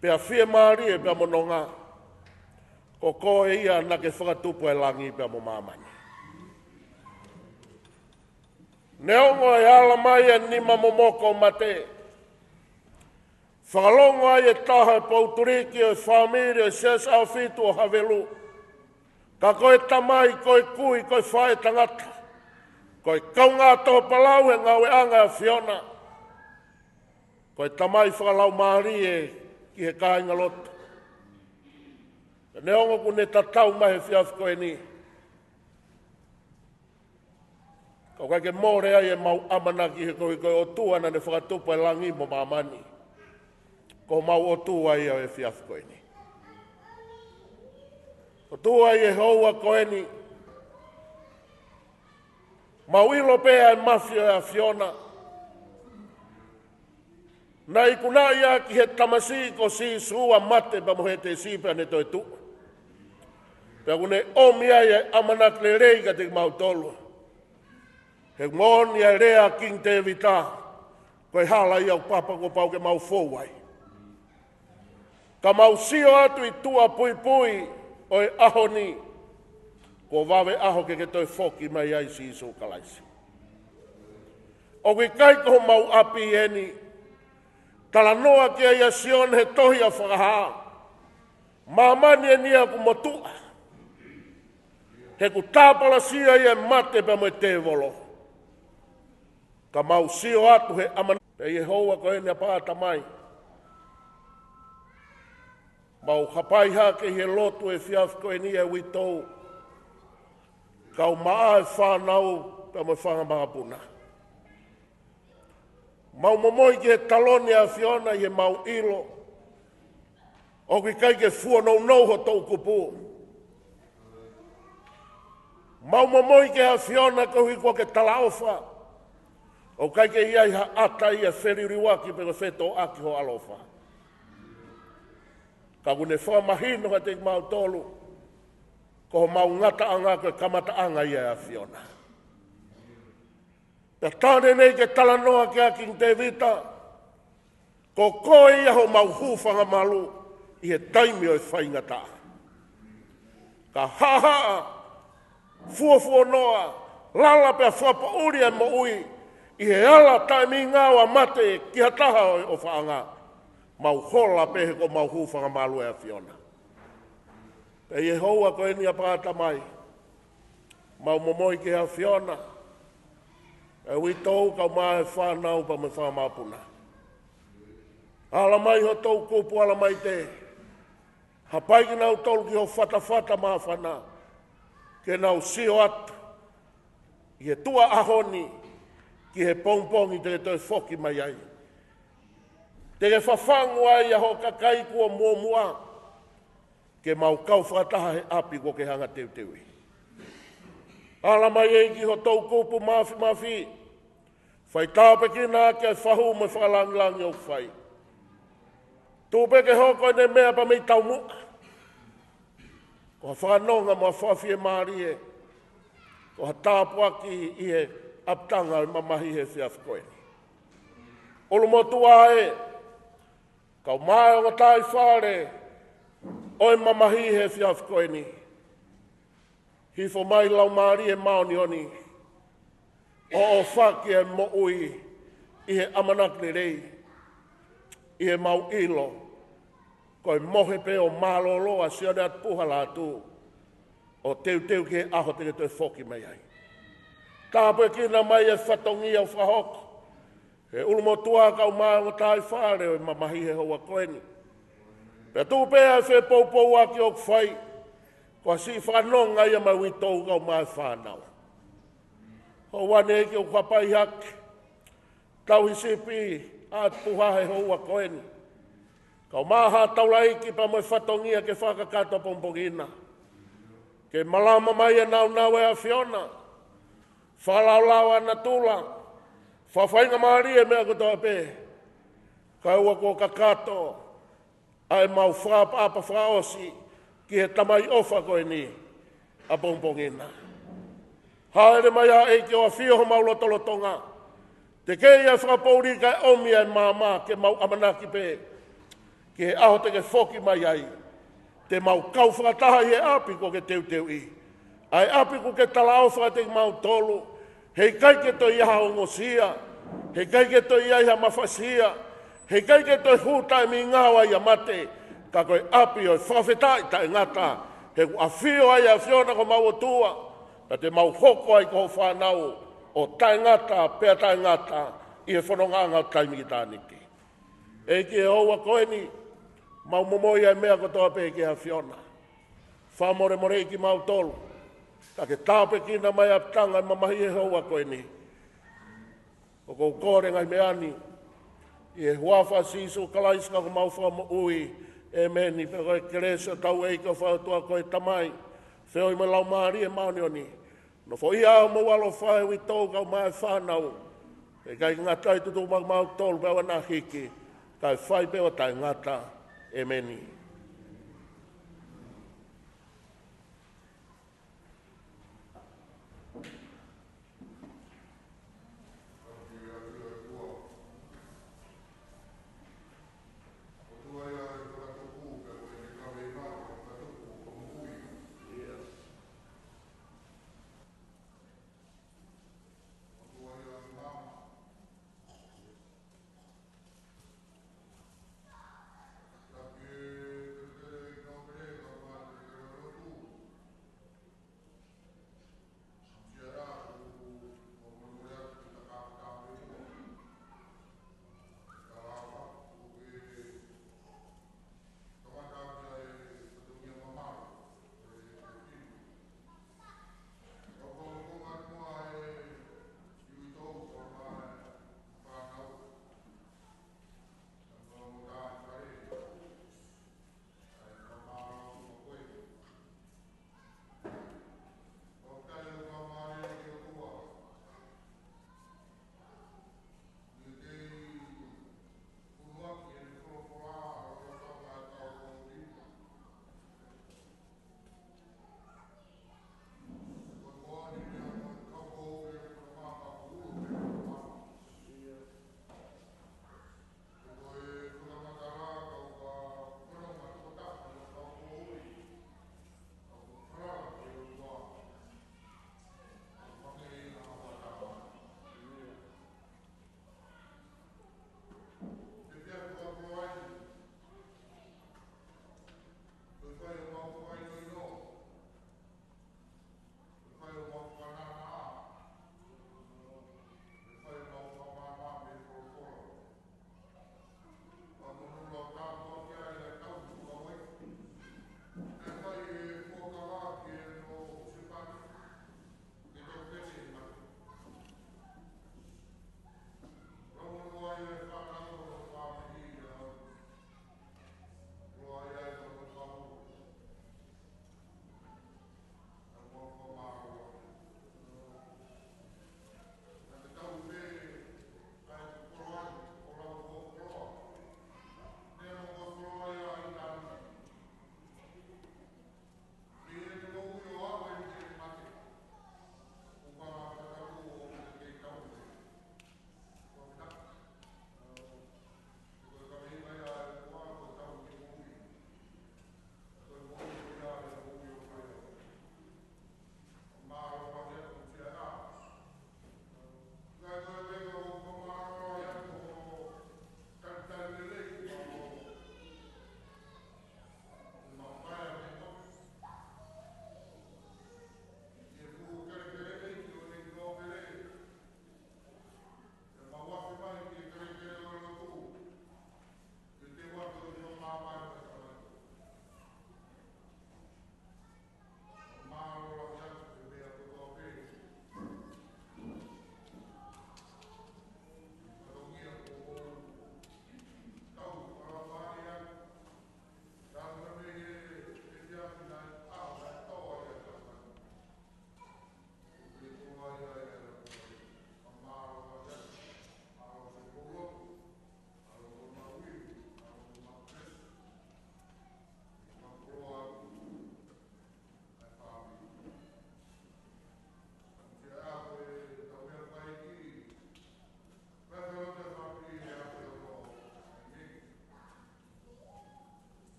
pea fiemālie pea mo nonga. Ko koe ia naʻa ke fakatupu e langi pea mo māmani. Neongo e ala mai e nima momoko ʻo mate, fakalongo ai e taha e poutuliki ʻo e fāmili ʻo e Siasi ʻAhofitu ʻo Havelu. Ka ko e tamai, ko e kui, ko e faʻētangata, ko e kaungā toho palau he ngāueʻanga ʻo e ʻAfiona. Ko e tamai fakalaumālie ki he kāingalotu. Neongo ʻoku ne tatau mai he efiafi ko eni, ka ʻoku ʻikai ke mole ai ʻemau ʻamanaki he ko e, ko e ʻOtua naʻa ne fakatupu e langi mo māmani. Ko homau ʻOtua ia ʻo e efiafi ko eni. ʻOtua ʻi he houa ko eni, mau ʻilo pē ʻa e mafi ʻo e ʻAfiona. Naʻe ikunaʻi ʻaki ʻe he tamasiʻi ko Sīsū ʻa mate pea mo hētesi pea ne toetuʻu. Pea ʻoku ne ʻomi ai ʻa e ʻamanaki lelei kiate kimautolu. He moʻoni ʻa e lea ʻa Kingi Tēvita, ko e hala ia ʻoku papa kuo pau ke mau fou ai. Ka mau sio atu ʻi tuʻa puipui ʻo e ʻaho ni, kuo vave ʻaho ke ke toe foki mai ai Sīsū Kalaisi. ʻOku ʻikai ko homau ʻapi eni, talanoa ki ai ʻa Sione he tohi ʻa Fakahā. Māmani eni ʻoku motuʻa. He kuo tāpalasia ia ʻe mate pea mo e tēvolo. Ka mau sio atu he ʻamanaki pē ʻi he houa ko eni ʻa pāta mai. Mau hapai hake ʻi he lotu ʻo e efiafi ko eni ʻa e uitou, kaumaʻā e fānau pea mo e fanga makapuna. Mau momoi ki he taloni ʻa e ʻAfiona ʻi he mau ʻilo ʻoku ʻikai ke fuonounou ho toʻukupu. Mau momoi ki he ʻAfiona koeʻuhi kuo ke talaʻofa, ʻoku ʻikai ke ʻi ai ha ʻata ia ʻe feliliuaki pe ko e fetōʻaki ho ʻaloʻofa. Ka ʻoku ne fakamahino kiate kimautolu, ko homau ngataʻanga ko e kamataʻanga ia ʻo e ʻAfiona. Pea tā naʻe ʻi ai ke talanoa ki ai ʻa Kingi Tēvita, ko koe ia homau hūfanga malu ʻi he taimi ʻo e faingataʻa. Ka haʻahaʻa, fuofuonoa, lala pea fakapoʻuli ʻa e moʻui ʻi he ala taʻemingao ʻa mate ki ha taha ʻo e ʻofaʻanga. Mau hola pē he ko homau hūfanga malu ʻa e ʻAfiona. Pea ʻi he houa ko eni ʻa pāta mai, mau momoi ki he ʻAfiona ʻa e uitou kaumaʻā e fānau pea mo e fanga makapuna. Ala mai ho toʻukupu, ala mai Tē. Hapai kinautolu ki ho fatafata māfana, ke nau sio atu ʻi he tuʻa ʻaho ni ki he pongipongi te ke toe foki mai ai. Te ke fafangu ai ʻa hoʻo kakai kuo muʻomuʻa, ke mau kau fakataha he ʻapi kuo ke hanga teuteuʻi. Ala mai ʻEiki ho toʻukupu māfimafi, fai tāpuekina ʻaki ʻa e fahu mo e fakalāngilangi ʻoku fai. Tuku pē ke hoko ʻene meʻa pea mei taumuʻa ko ha fakanonga mo ha fakafiemālie, ko ha tāpuaki ʻi he ʻapitanga ʻo e mamahi he efiafi ko eni. ʻUlumotuʻa ē, kaumaʻā e ongo taifale ʻo e mamahi he efiafi ko eni. Hifo mai Laumālie Māʻoniʻoni ʻo ʻofa ki he moʻui ʻi he ʻamanaki lelei, ʻi he mau ʻilo ko e mohe pē ʻo mālōlō ʻa Sione Atupuha Lātū, ʻo teuteu ki he ʻaho te ke toe foki mai ai. Tāpuekina mai e fatongia ʻoku fakahoko he ʻulumotuʻa kaumaʻā e ongo taifale ʻo e mamahi he houa ko eni. Pea tuku pē ʻa e fepoupouaki ʻoku fai, ko ha siʻi fakanonga ia maʻa e uitou kaumaʻā e fānau. Houa ni ʻEiki ʻoku hapai hake, tauhi sipi ʻa Atupuha he houa ko eni, kaumaʻā ha taulaʻeiki pea mo e fatongia ke fakakakato ʻapongipongi na. Ke malama mai e nāunau ʻa e ʻAfiona, fakalaolao ʻa natula, fakafaingamālie e meʻa kotoa pē, kae ʻoua kuo kakato ʻa e mau fakaʻapaʻapa fakaʻosi ki he Tamai ʻofa ko eni ʻapongipongi na. Hāʻele mai ʻa e ʻEiki ʻo ʻafio homau lotolotonga. Tekeʻi ʻa e fakapoʻuli kae ʻomi ʻa e maama ke mau ʻamanaki pē ki he ʻaho te ke foki mai ai, te mau kau fakataha ʻi he ʻapi kuo ke teuteuʻi. ʻA e ʻapi kuo ke talaʻofa kiate kimautolu, heʻikai ke toe ʻi ai ha ongosia, heʻikai ke toe ʻi ai ha mafasia, heʻikai ke toe hū taʻemingao ai ʻa mate, ka ko e ʻapi ʻo e fakafetaʻi taʻengata, he kuo ʻafio ai ʻa e ʻAfiona ko homau ʻOtua, pea te mau hoko ai ko ho fānau ʻo taʻengata pea taʻengata ʻi he fonongaʻanga ʻo taimi ki ʻitāniti. ʻEiki, he houa ko eni, mau momoi ʻa e meʻa kotoa pē ki he ʻAfiona. Fakamolemoleʻi kimautolu, ka ke tāpuekina mai ʻa e ʻapitanga ʻo e mamahi he houa ko eni. ʻOku ou kole e ngaahi meʻa ni ʻI he huafa ʻo Sīsū Kalaisi ko homau Fakamoʻui. ʻEmeni. Pea ko e kelesi ʻa hotau ʻEiki ko e ʻOtua ko e Tamai, feohi mo e Laumālie Māʻoniʻoni, nofoʻia homou ʻaloʻofa ʻo ʻikai ngata ʻi he fānau, ʻikai ngata ʻi he tutuku maʻamautolu pea ʻoua naʻa hiki, kae fai pē ʻo taʻengata. ʻEmeni.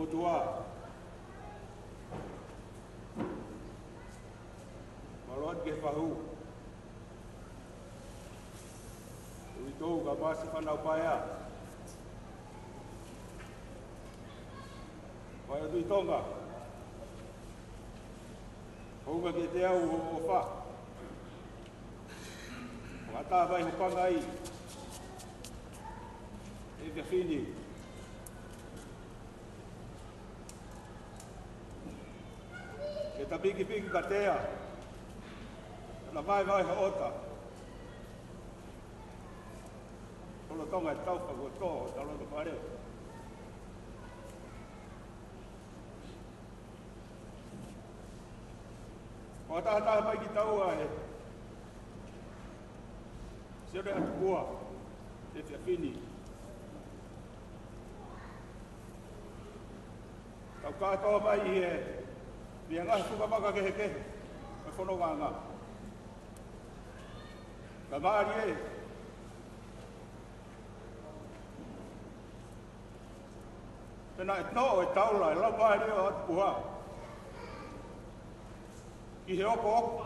ʻOtua. Mālō atu ki he fahu. Uitou kae ʻumaʻā siʻi fānau paea. Paea Tuʻi Tonga. Hounga kiate au hoʻo ʻofa. Fakataha mai ho pangai he efiafi ni. Ke ta pikipiki katea, ʻa e vaivai hoʻo ʻota. Lolotonga e tau fakakotoa ʻo ta loto fale. Fakatahataha mai kitaua ʻe Sione ʻAtupua he efiafi ni. Tau kātoa mai ʻi he meʻangāue fakavaka kehekehe ʻo e fonongaʻanga. Kae mālie, pea naʻe toʻo e taula ʻe he Laumālie ʻo ʻAtupua ki he okooko.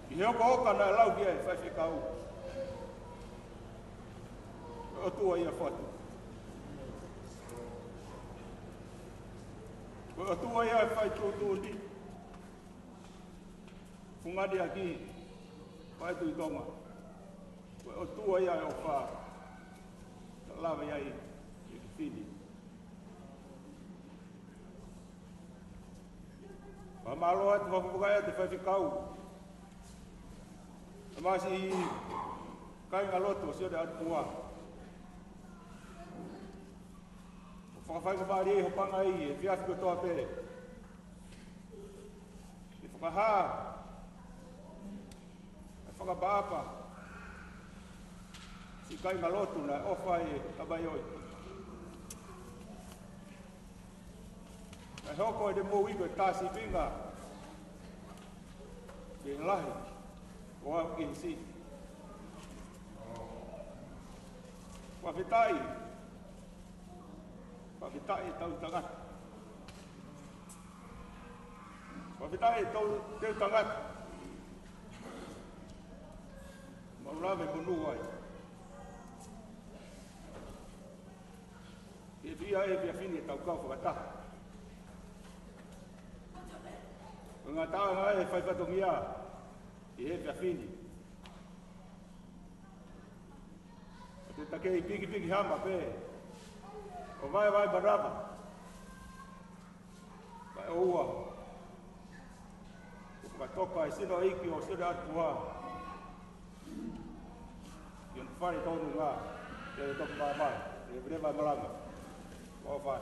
Ki he okooko naʻe lau ki ai e faifekau. Ko e ʻOtua ia ʻoku fatu. Ko e ʻOtua ia ʻoku fai tuʻutuʻuni. Fungani ʻaki, Paea Tuʻi Tonga. Ko e ʻOtua ia ʻoku ʻofa. Ka lava ia ʻi he efiafi ni. Fakamālō atu, fakafetaʻi atu ki he faifekau. Kae ʻumaʻā siʻi kāingalotu ʻo Sione ʻAtupua. Fakafaingamālie ho pangai he efiafi kotoa pē. ʻI he fakahā, ʻi he fakaʻapaʻapa, siʻi kāingalotu naʻe ʻofa ʻi he tamai ʻo e. Naʻe hoko ʻene moʻui ko e tā sīpinga ki he lahi ʻo aʻu ki he siʻi. Fakafetaʻi. Fakafetaʻi ʻetau tangata. Fakafetaʻi ʻetau, teu tangata. Mau lave monū ai. Ke fai e efiafi ni ʻetau kau fakataha. Ko e ngataʻanga e fai fatongia ʻi he efiafi ni. Ko e taʻe kei pikipiki hama pē. ʻO vaevae manava. Kae ʻoua kuo fakatoka e sino ʻeiki ʻo Sione ʻAtupua ʻi hono fale tonu ngā, ke toki māmā, ke leva e malanga. ʻOfa.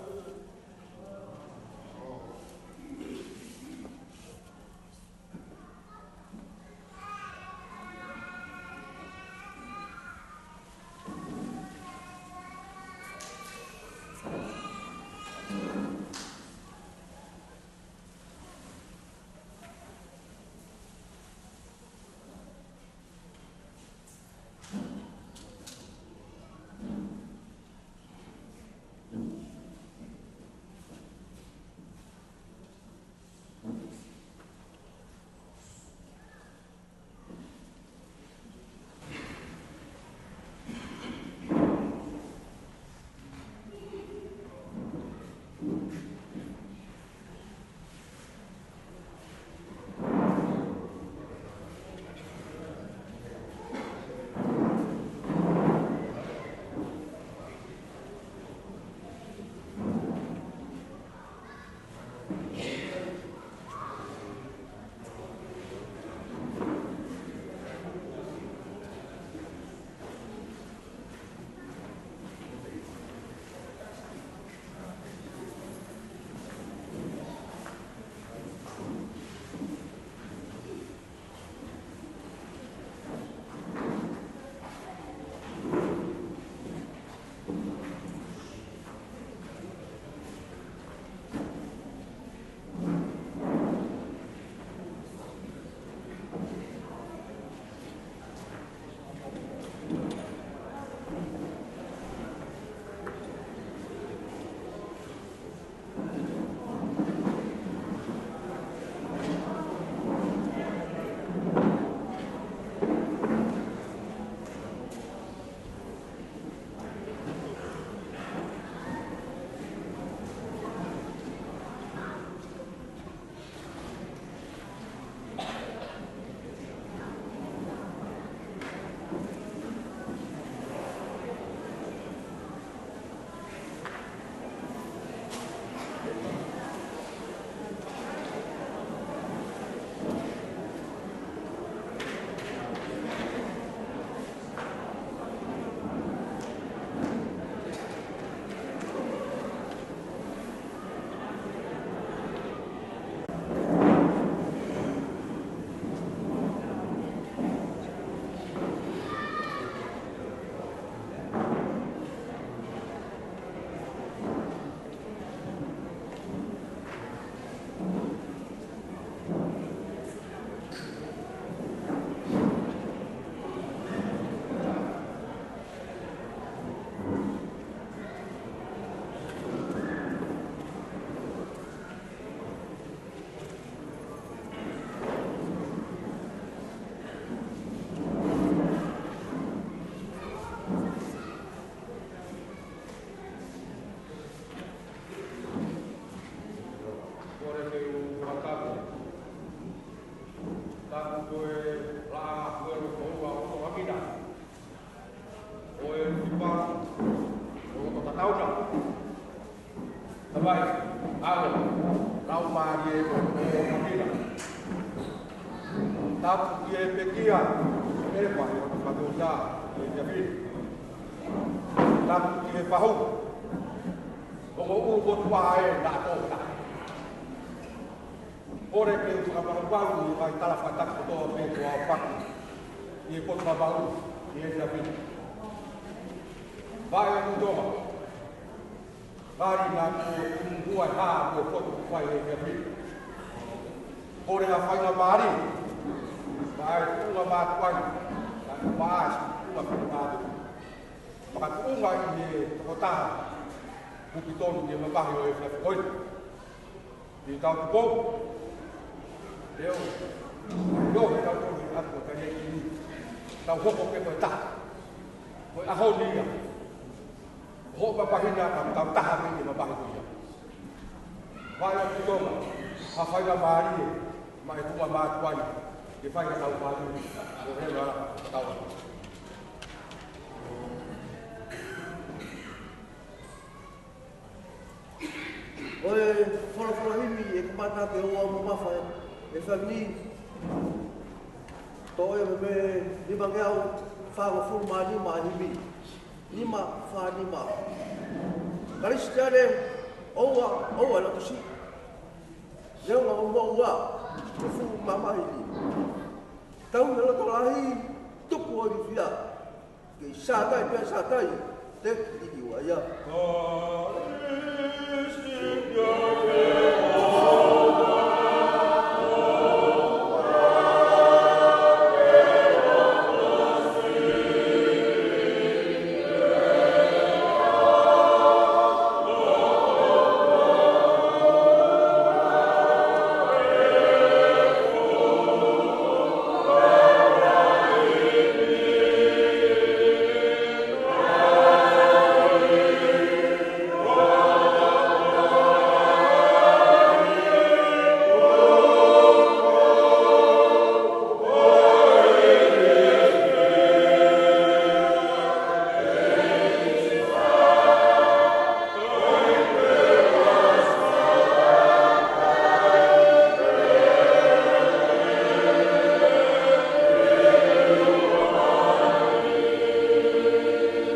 Tamai, ʻAlo, Laumālie ko e Māfimafi. Tapu ki he pekia, ʻEpa, ʻo e Fakatōtā, ʻi he Siasi. Tapu ki he Fahu, ʻo e ʻulu ko e tuʻa ē naʻa tō taha. Kole ke u fakamalumalu ʻi he ngaahi tala fakatapu kotoa pē kuo aofaki ʻi he potu mamalu ʻi he Siasi. Vaʻe ʻo Tonga, ngali naʻa ku tumu hua e hā mo e potu kuo fai ʻe he Siasi. Kole ha faingamālie, vaʻe tuʻunga mātuʻa ni, naʻa ku maʻasi tuʻunga pē mātuʻa. Makatuʻunga ʻi he tokotaha kuo tonu ʻi he mamahi ʻo e Siasi ko eni. ʻI heʻetau tupou, leo, leo heʻetau tonu ʻi he ʻapi ko Tanieki ni, tau hoko pē ko e taha. Ko e ʻaho ni ia, hoʻo mamahi na ka tau taha pē ʻi he mamahi ko ia. Vaʻe ʻo Tonga, ha faingamālie, maʻa e tuʻunga mātuʻa ni, ke fai ha tau mālie, ko e hela tau. ʻO e folofola himi ʻe kamata ke ʻoua mamafa e fāmili. Toʻo ia mei he nimangeau fāngofulu mā nima ʻa e himi. Nima fā nima. Kalisitiane, ʻoua, ʻoua loto siʻi. Neongo ʻoku mou ʻi he fuʻu mamahi ni. Tauhi e loto lahi, tuku ʻo ilifia. Kei sātai pea sātai, te ke liliu ai ia.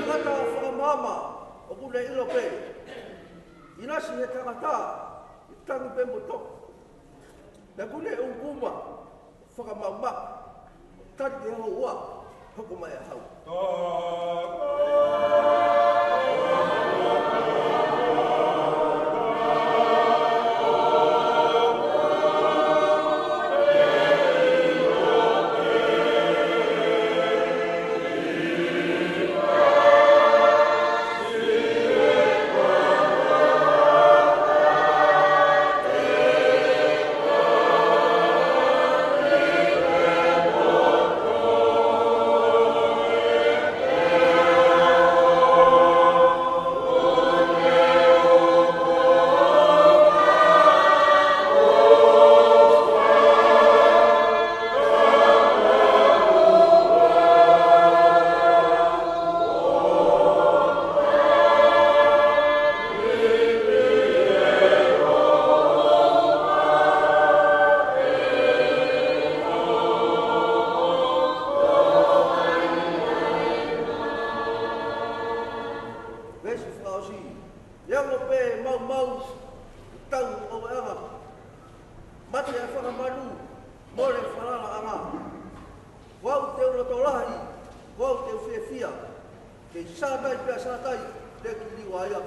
Tangata fakamaama, ʻoku ne ʻilo pē. ʻInasi he tangata, ʻi tangi pē mo toki. Naʻa ku ne ʻunguma, fakamaama, tali ke houa, hoko mai ʻa hau. Veesi fakaʻosi. Ia mo pē maumau, tau ʻo e anga. Mate ʻa e fanga manu, mole falalaʻanga. Ko au te u loto lahi, ko au te u fiefia. Kei sātai pea sātai, te ke liliu ai ia.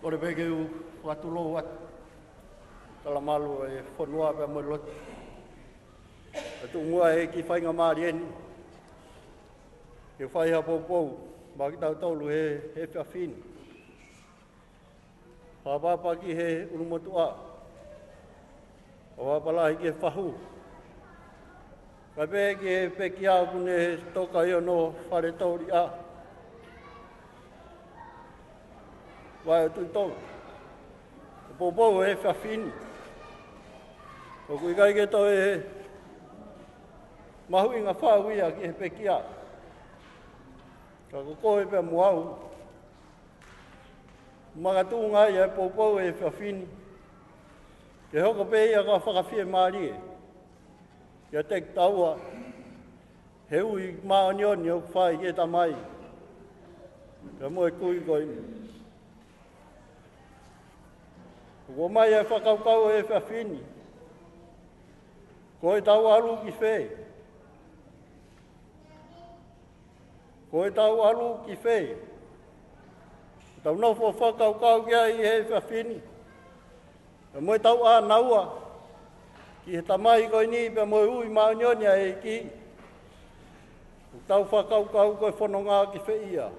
Kole pē ke u fakatulou atu, talamalu ʻo e fonua pea mo e lotu. ʻA e tuʻu muʻa ʻEiki faingamālie ni ke fai ha poupou maʻa kitautolu he, he efiafi ni. Fakapapau ki he ʻulumotuʻa, fakapapau lahi ki he fahu, kae pehē ki he pekia ʻoku ne toka ʻi hono fale tōliʻa. Vaʻe ʻo Tuʻi Tonga, ko e poupou he efiafi ni, ʻoku ʻikai ke toe mahuʻinga fau ia ki he pekia, ka ko koe pea mo au. Makatuʻunga ai ʻa e poupou he efiafi ni ke hoko pē ia ko ha fakafiemālie kiate kitaua he ui māʻoniʻoni ʻoku fai ki he Tamai pea mo e Kui ko eni. ʻOku ʻomai ʻa e fakakaukau he efiafi ni, ko ʻetau ʻalu ki fē? Ko ʻetau ʻalu ki fē? Tau nofo fakakaukau ki ai he efiafi ni, pea mo ʻetau ʻānaua ki he Tamai ko eni pea mo e ui māʻoniʻoni ʻa e ʻEiki. ʻOku tau fakakaukau ko e fononga ki fē ia?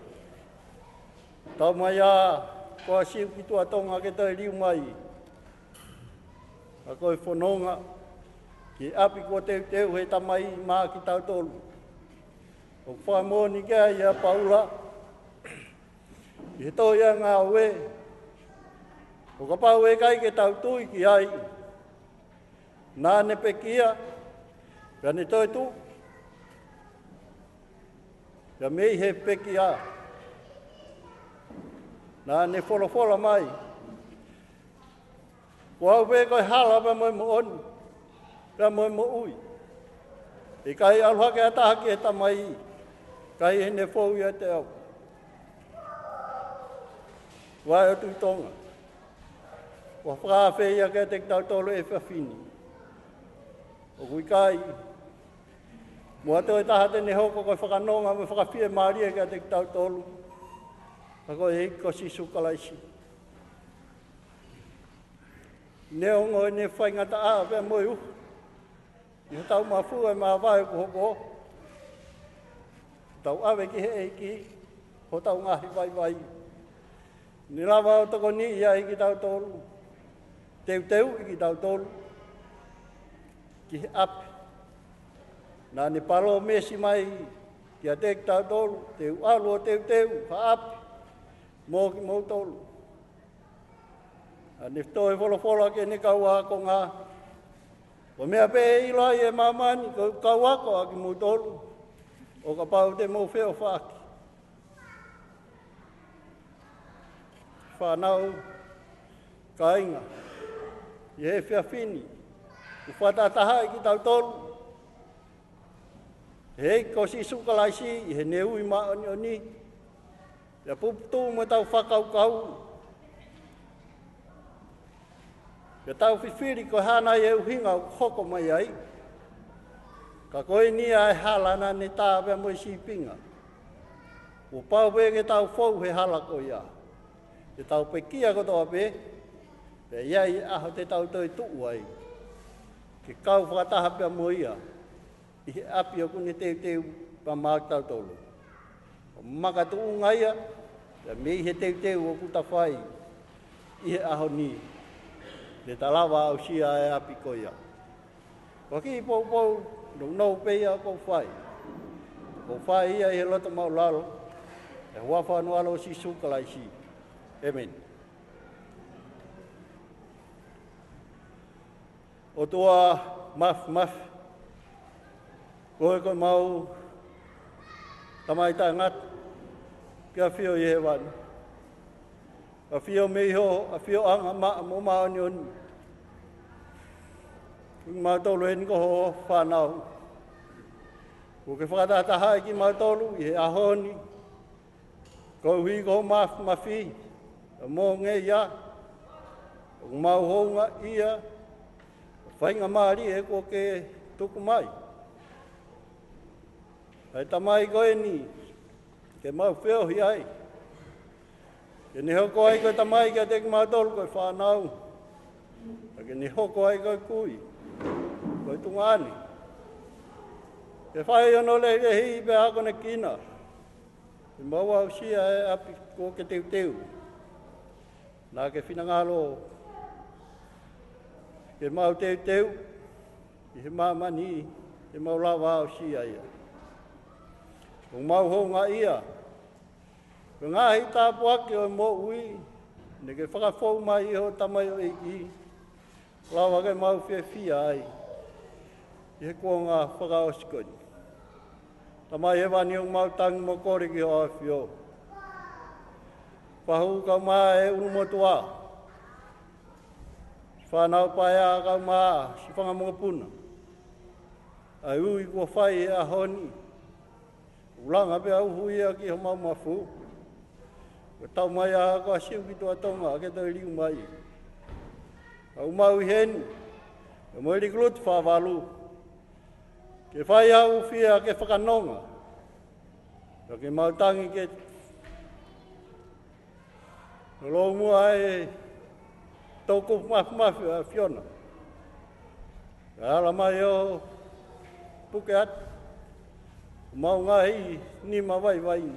Tau mai ā ko ha Siu ki Tuʻa Tonga ke toe liliu mai, ka ko e fononga ki he ʻapi kuo teuteu he Tamai maʻa kitautolu. ʻOku fakamoʻoni ki ai ʻa Paula ʻi he tohi ʻa Ngāue, ʻo kapau ʻe ʻikai ke tau tui ki ai, naʻa ne pekia, pea ne toetuʻu, pea mei he pekia naʻa ne folofola mai, ko au pē ko e hala pea mo e moʻoni pea mo e moʻui. ʻIkai ʻalu hake ha taha ki he Tamai kae ʻi heʻene fou ʻiate au. Vaʻe ʻo Tuʻi Tonga, ʻoku ou fakaafeʻi ia kiate kitautolu he efiafi ni. ʻOku ʻikai muʻa toe taha te ne hoko ko e fakanonga mo e fakafiemālie kiate kitautolu, ka ko e ʻEiki ko Sīsū Kalaisi. Neongo ʻene faingataʻa pea mo e uhu ʻi hotau mafu ʻi he māvae kuo hoko, tau ʻave ki he ʻEiki hotau ngaahi vaivai. Ne lava ʻo tokoniʻi ai kitautolu, teuteuʻi kitautolu ki he ʻapi. Naʻa ne palōmesi mai kiate kitautolu, te u ʻalu ʻo teuteu ha ʻapi mo kimoutolu. Naʻa ne toe folofola ki heʻene kau ākonga, ko e meʻa pē ʻe ʻilo ai ʻe māmani ko ʻeku kau ako ʻa kimoutolu, ʻo kapau te mou feʻofaʻaki. Fānau, kāinga, ʻi he efiafi ni, ʻoku fakatahatahaʻi kitautolu ʻe he ʻEiki ko Sīsū Kalaisi ʻi heʻene ui māʻoniʻoni, pea puputuʻu mo ʻetau fakakaukau, pea tau fifili ko e hā nai e ʻuhinga ʻoku hoko mai ai. Ka ko eni ʻa e hala naʻa ne tā pea mo e sīpinga. Kuo pau pē ke tau fou he hala ko ia, ke tau pekia kotoa pē, pea ʻi ai e ʻaho te tau toetuʻu ai ke kau fakataha pea mo ia ʻi he ʻapi ʻoku ne teuteu pea maʻa kitautolu. ʻOku makatuʻunga ia pea mei he teuteu ʻoku ta fai ʻi he ʻaho ni, te ta lava ʻo aʻusia e ʻapi ko ia. Ko e kiʻi poupou nounou pē ia ʻoku ou fai, ʻoku ou fai ia ʻi he loto māʻulalo, ʻi he huafa hono ʻAlo ko Sīsū Kalaisi. ʻĒmeni. ʻOtua Māfimafi, ko koe ko homau Tamai taʻengata, ʻoku ke ʻafio ʻi hēvani. ʻAfio mei ho ʻafioʻanga maʻa mo māʻoniʻoni kimautolu eni ko hoʻo fānau. Kuo ke fakatahatahaʻi kimautolu ʻi he ʻaho ni koeʻuhi ko hoʻo māfimafi pea mo ho ngeia, ʻoku mau houngaʻia he faingamālie kuo ke tuku mai ʻa e Tamai ko eni ke mau feohi ai. Ke ne hoko ai ko e tamai kiate kimautolu ko e fānau. Pea ke ne hoko ai ko e kui, ko e tuongaʻane. Ke fai hono lehilehi pea akonekina. Ke mau aʻusia e ʻapi kuo ke teuteu. Naʻa ke finangalo ke mau teuteu ʻi he māmani, ke mau lava aʻusia ia. ʻOku mau houngaʻia ko e ngaahi tāpuaki ʻo e moʻui naʻa ke fakafou mai ʻi hoʻo tamaioʻeiki, lava ke mau fiefia ai ʻi he kuonga fakaʻosi ko eni. Tamai Hēvani, ʻoku mau tangi mo kole ki hoʻo ʻAfio. Fahu kaeʻumaʻā e ʻulumotuʻa, fānau paea kaeʻumaʻā siʻi fanga mokopuna, ʻa e ui kuo fai he ʻaho ni. ʻOku langa pea uhu ia ki homau mafu. Kuo tau mai ʻa Hako ʻa Siu ki Tuʻa Tonga ke toe liu mai. ʻOku mau ʻi heni, pea mo e likulutu fāvalu, ke fai ʻa e ʻufiʻufi ke fakanonga. Pea ke mau tangi ke lolomuʻa e toʻukupu mafimafi ʻa e ʻAfiona. Kae ʻalu mai ʻo puke atu homau ngaahi nima vaivai.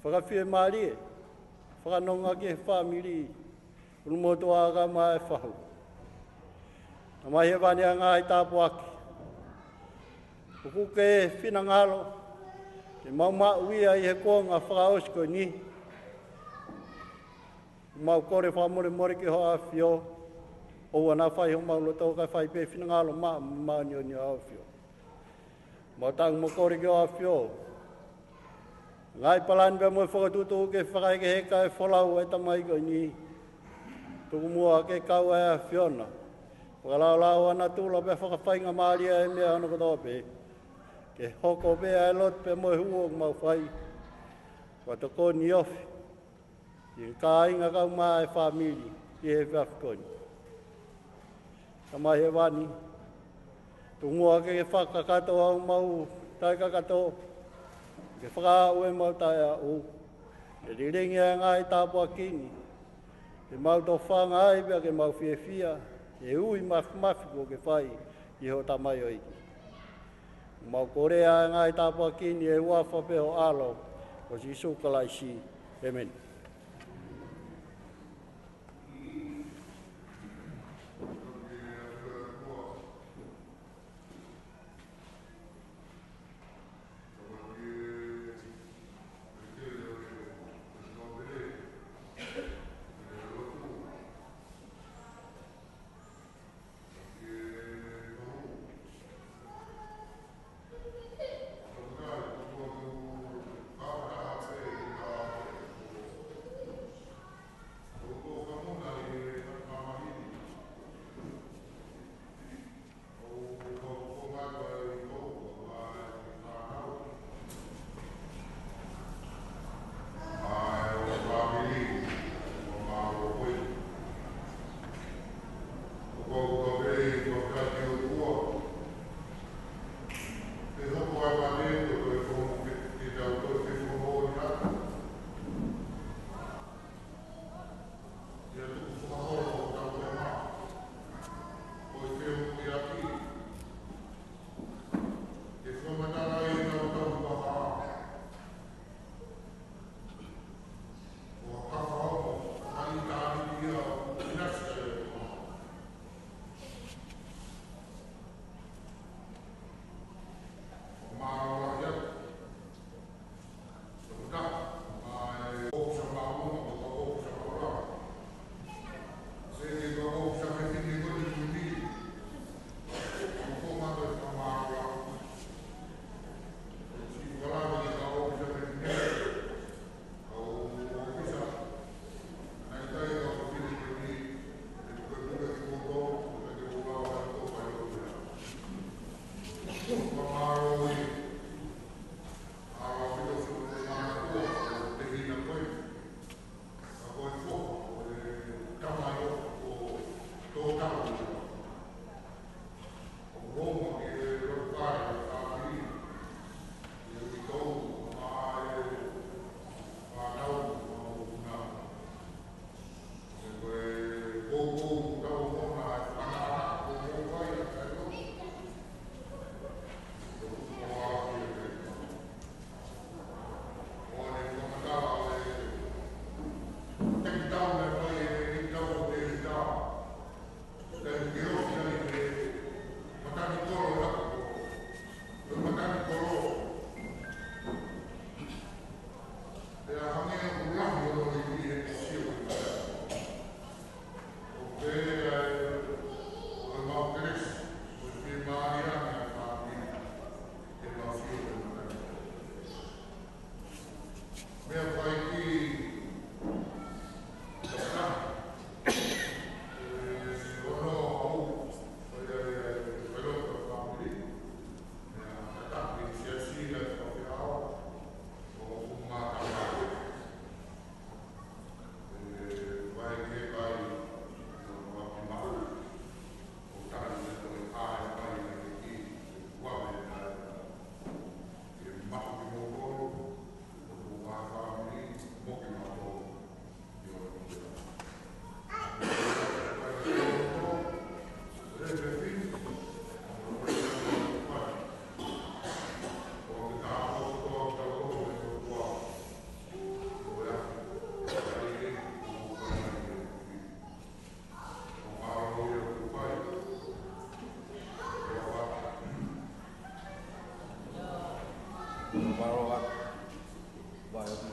Fakafiemālie, fakanonga ki he fāmili ʻulumotuʻa kaeʻumaʻā e fahu. Tamai Hēvani, ʻa e ngaahi tāpuaki ʻoku ke finangalo ke mau maʻu ia ʻi he kuonga fakaʻosi ko eni. Mau kole fakamolemole ki hoʻo ʻAfio, ʻoua naʻa fai homau loto kae fai pē finangalo maʻa, māʻoniʻoni ʻa e ʻAfio. Mau tangi mo kole ki hoʻo ʻAfio. Ngaahi palani pea mo e fokotuʻutuʻu ke fakahekeheka e folau ʻa e tamai ko eni. Tuku muʻa ke kau ʻa e ʻAfiona, fakalaulauʻi ʻa e natula pea fakafaingamālie ʻa e meʻa hono kotoa pē. Ke hoko pē ʻa e lotu pea mo e hū ʻoku mau fai, fakatokoni ofi ki he kāinga kaeʻumaʻā e fāmili ʻi he efiafi ko eni. Tamai Hēvani, tuku muʻa ke ke fakakakato ʻa homau taʻekakato, ke fakaaʻu ʻemau taʻeaʻu, ke lilingi ʻa e ngaahi tāpuaki ni, ke mau tofanga ai pea ke mau fiefia he ui mafimafi kuo ke fai ʻi hoʻo tamaioʻeiki. Mau kole ʻa e ngaahi tāpuaki ni ʻi he huafa pē ho ʻAlo ko Sīsū Kalaisi. ʻĒmeni.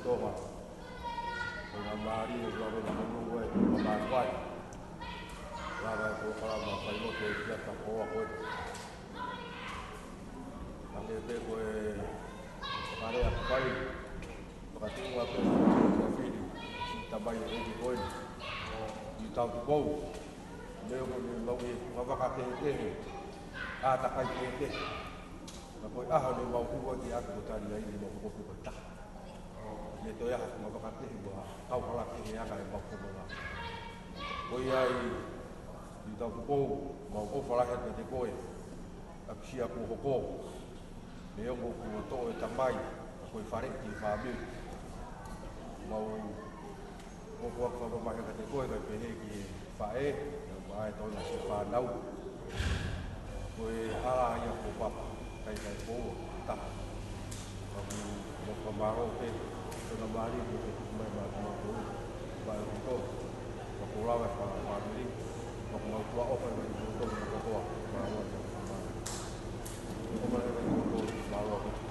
Tonga. Ko e mālie ʻo e ʻaho ni, ko e ʻaho ni ʻoku mau ʻi ai ʻa e polokalama failotu ʻo e kiʻi ʻaho ko ē. Hangē pē ko e fakalea kuo fai, fakatinga pē ko e fili, siʻi tamai ʻeiki ko eni, Niutao Tupou. Meʻa ko eni ʻoku mau ʻi he fuʻu vaka kehekehe, ʻātakai kehekehe. Ka ko e ʻaho ni ʻoku mau hū ai ki he ʻapi ko Taniaili, mau hoko pē ko e taha. Mei he toe ʻaho ko e fuʻu vaka kehe, mo e kauhala kehe ʻa e anga ʻemau fononga. Ko ia ai, Niutao Tupou, mau ʻofa lahi atu kiate koe, ʻapi sia kuo hoko, neongo kuo toʻo e tamai, ka ko e faleʻi ki he fāmili. Mau ʻofa atu fakamamahi kiate koe, kae pehē ki he faʻē, mo e toenga siʻi fānau. Ko e hala ia ko Papa, kai kai ko ua, taha. Ka ʻoku mau fakamālō pē, ko e mālie ko e tuku mai maʻa kimautolu, maʻa kimoutolu. Ka ko e lava e fāmili, ka ʻoku mau tuʻa ʻofa mai kiate kimoutolu kātoa, mālō, mālō. Ko e mālie kiate kimoutolu, mālō.